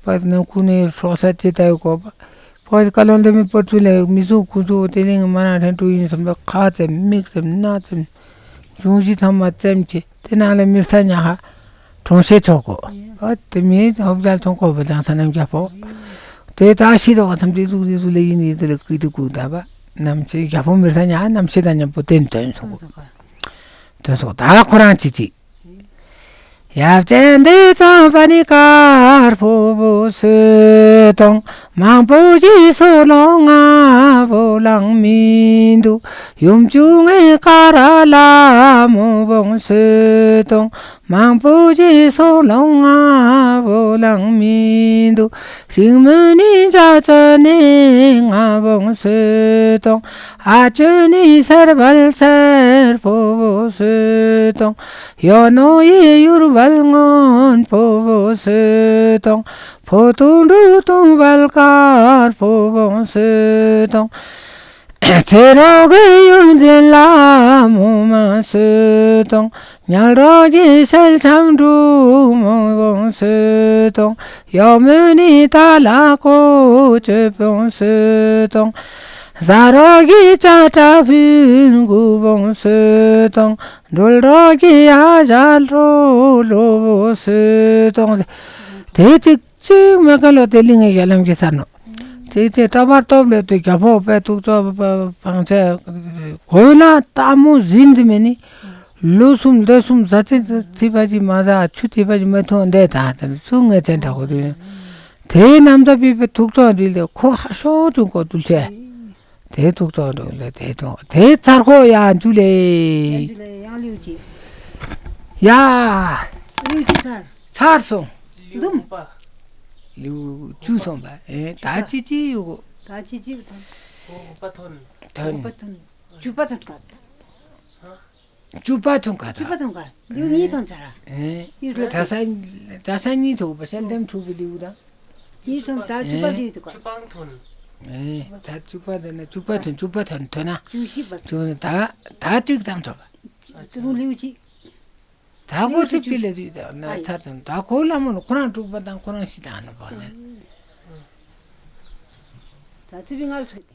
པ་ན་ཀུ་ནས་སྲོག་ས་ཅི་ད་ཡོད་གོ་པ་པ་ཀ་ལོན་དེ་མི་པར་ཚུ་ལས་མི་གཟུགས་ཀུ་གཟུགས་དེ་གླིང་མ་ན་ཧྲན་ཀྲུ་ཡིན་སམ་པ་ཁ་ཙེམ་མིག་ཙེམ་སྣ་ཙེམ། འབྱུང་བཞི་ཚང་མ་བཙེམས་ཀྱི་དེ་ནང་ལ་མི་ལྟ་ཉག་ཧ་གྲོང་ཤེས་ཆོག་གོ། ཨ་དེ་མིན་ཧོབ་རྒྱལ་ཚོང་ཀོ་བ་ལྗང་ས་རྣམས་རྒྱལ་པོ། དེ་ད་ཤི་དོ་ག་ཐམས་ཅད་གཟུགས་རིས་གཟུགས་ལས་ཡིན་ཡིན་དེ་ལ་ཀི་དུ་ཀུ་ད་པ་རྣམ་ཤེས་རྒྱལ་པོ་མི་ལྟ་ཉག་ཧ་རྣམ་ཤེས་དང་མཉམ་པོ་བསྟན་དོན་སོགས་གོ། དོན་སོགས་ད་ཁོ་རང་ཅི་ཅི། ཡབ་ཅན་འདི་ཚང་པ་ནི་དཀར་པོ་བོ་སོད་དང་། མང་པོ་ཞིག་སོ་ལོང་ང་བོ་ལང་མི་འདུག་ཡུམ་ཆུང་ངའི་ཀ་ར་ལ་མོ་བོང་སོད་དང་། མང་པོ་ཞིག་སོ་ལོང་ང་བོ་ལང་མི་འདུག་རིང་མོ་ནི་འཇའ་ཚོན་ནི་ང་བོང་སོད་དང་། ཨ་ཅོ་ནི་སེར་བལ་སེར་པོ་བོ་སོད་དང་། ཡོ་ནོ་ཡི་ཡུར་བལ་སྔོན་པོ་བོ་སོད་དང་། ཕོ་ཏུང་འབྲུ་ཏུང་བལ་དཀར་པོ་བོང་སོད་དང་། ཚེ་རོགས་ཀྱི་ཡུམ་འཛིན་ལ་མོ་མ་སོད་དང་། ཉལ་རོགས་ཀྱི་སེལ་ཆམ་འབྲུ་མོ་བོང་སོད་དང་། ཡོ་མོ་ནི་ཏ་ལ་ཀོ་ཅོ་བོང་སོད་དང་། ཟ་རོགས་ཀྱི་ཅ་ཏ་ཕུན་གུ་བོང་སོད་དང་། འགྲོལ་རོགས་ཀྱི་ཨ་ཞལ་རོ་ལོ་བོ་སོད་དང་། དེ་ཅིག་ཅིག་མ་ཀ་ལོ་དེ་ལི་ངེ་ཞལ་ལམ་གྱི་སར་ནོ། དེ་དེ་ཏྲ་བར་སྟོབས་ལས་དེ་རྒྱ་ཕོག་པའི་ཐུག་ཚོགས་པ་བང་ཆེ་གོས་ན་ཏ་མོ་ཟིན་ཟིན་མེ་ནི། ལོ་གསུམ་ལོ་གསུམ་ཟ་ཆེ་ཐི་པ་ཅི་མ་ཟ་ཆུ་ཐི་པ་ཅི་མ་ཐོང་འདེ་ད་དེ་ཚུ་ངེ་ཚན་ད་གོ་དུ། དེའི་ནམ་ཟ་པི་པའི་ཐུག་ཚོགས་འདི་ལས་ཁོ་ཧ་ཤོ་ཅུང་གོ་དུལ་ཆེ། དེ་ཐུག་ཚོགས་འདི་ལས་དེ་ཐོང་དེ་ཚར་ཁོ་ཡ་འཇུ་ལེ། ཡ་ཡང་ལིའུ་ཅི། ཡ། ལིའུ་ཅི་ཚར། ཚར་སོང་། འདུམ། ལིའུ་བཅུ་སོང་པ། ཨེ་ད་ཅི་ཅི་ཡོད་གོ། ད་ཅི་ཅི་ཐོན། ཐོན། པ་ཐོན། བཅུ་པ་ཐོན་ག། བཅུ་པ་ཐོན་ག་ད། བཅུ་པ་ཐོན་ག། ལིའུ་གཉིས་ཐོན་ཚར། ཨེ་ཡིན་ལ། ད་ས་ད་ས་གཉིས་ཐོན་པ་ཤལ་དམ་ཕྲུག་གི་ལིའུ་ད། གཉིས་ཐོན་ས་བཅུ་པ་ལིའུ་ཐོན་ག། བཅུ་པ་ཐོན། ཨེ་ད་བཅུ་པ་ཐོན་ན་བཅུ་པ་ཐོན་བཅུ་པ་ཐོན་ཐོན་ན། བཅུ་བཞི་པ་ཐོན། ད་ད་ཏིག་དང་ཐོབ། ཙི་རུང་ལིའུ་ཅི། ད་ཁོ་ཚེ་པི་ལ་དུས་དང་ན་ཚར་དང་ད་ཁོ་ལ་མོ་ནི་ཁོ་རང་དྲུག་པ་དང་ཁོ་རང་ཤི་དང་ནི་བག་ལེན། ད་ཚེ་པི་ང་ཚོ།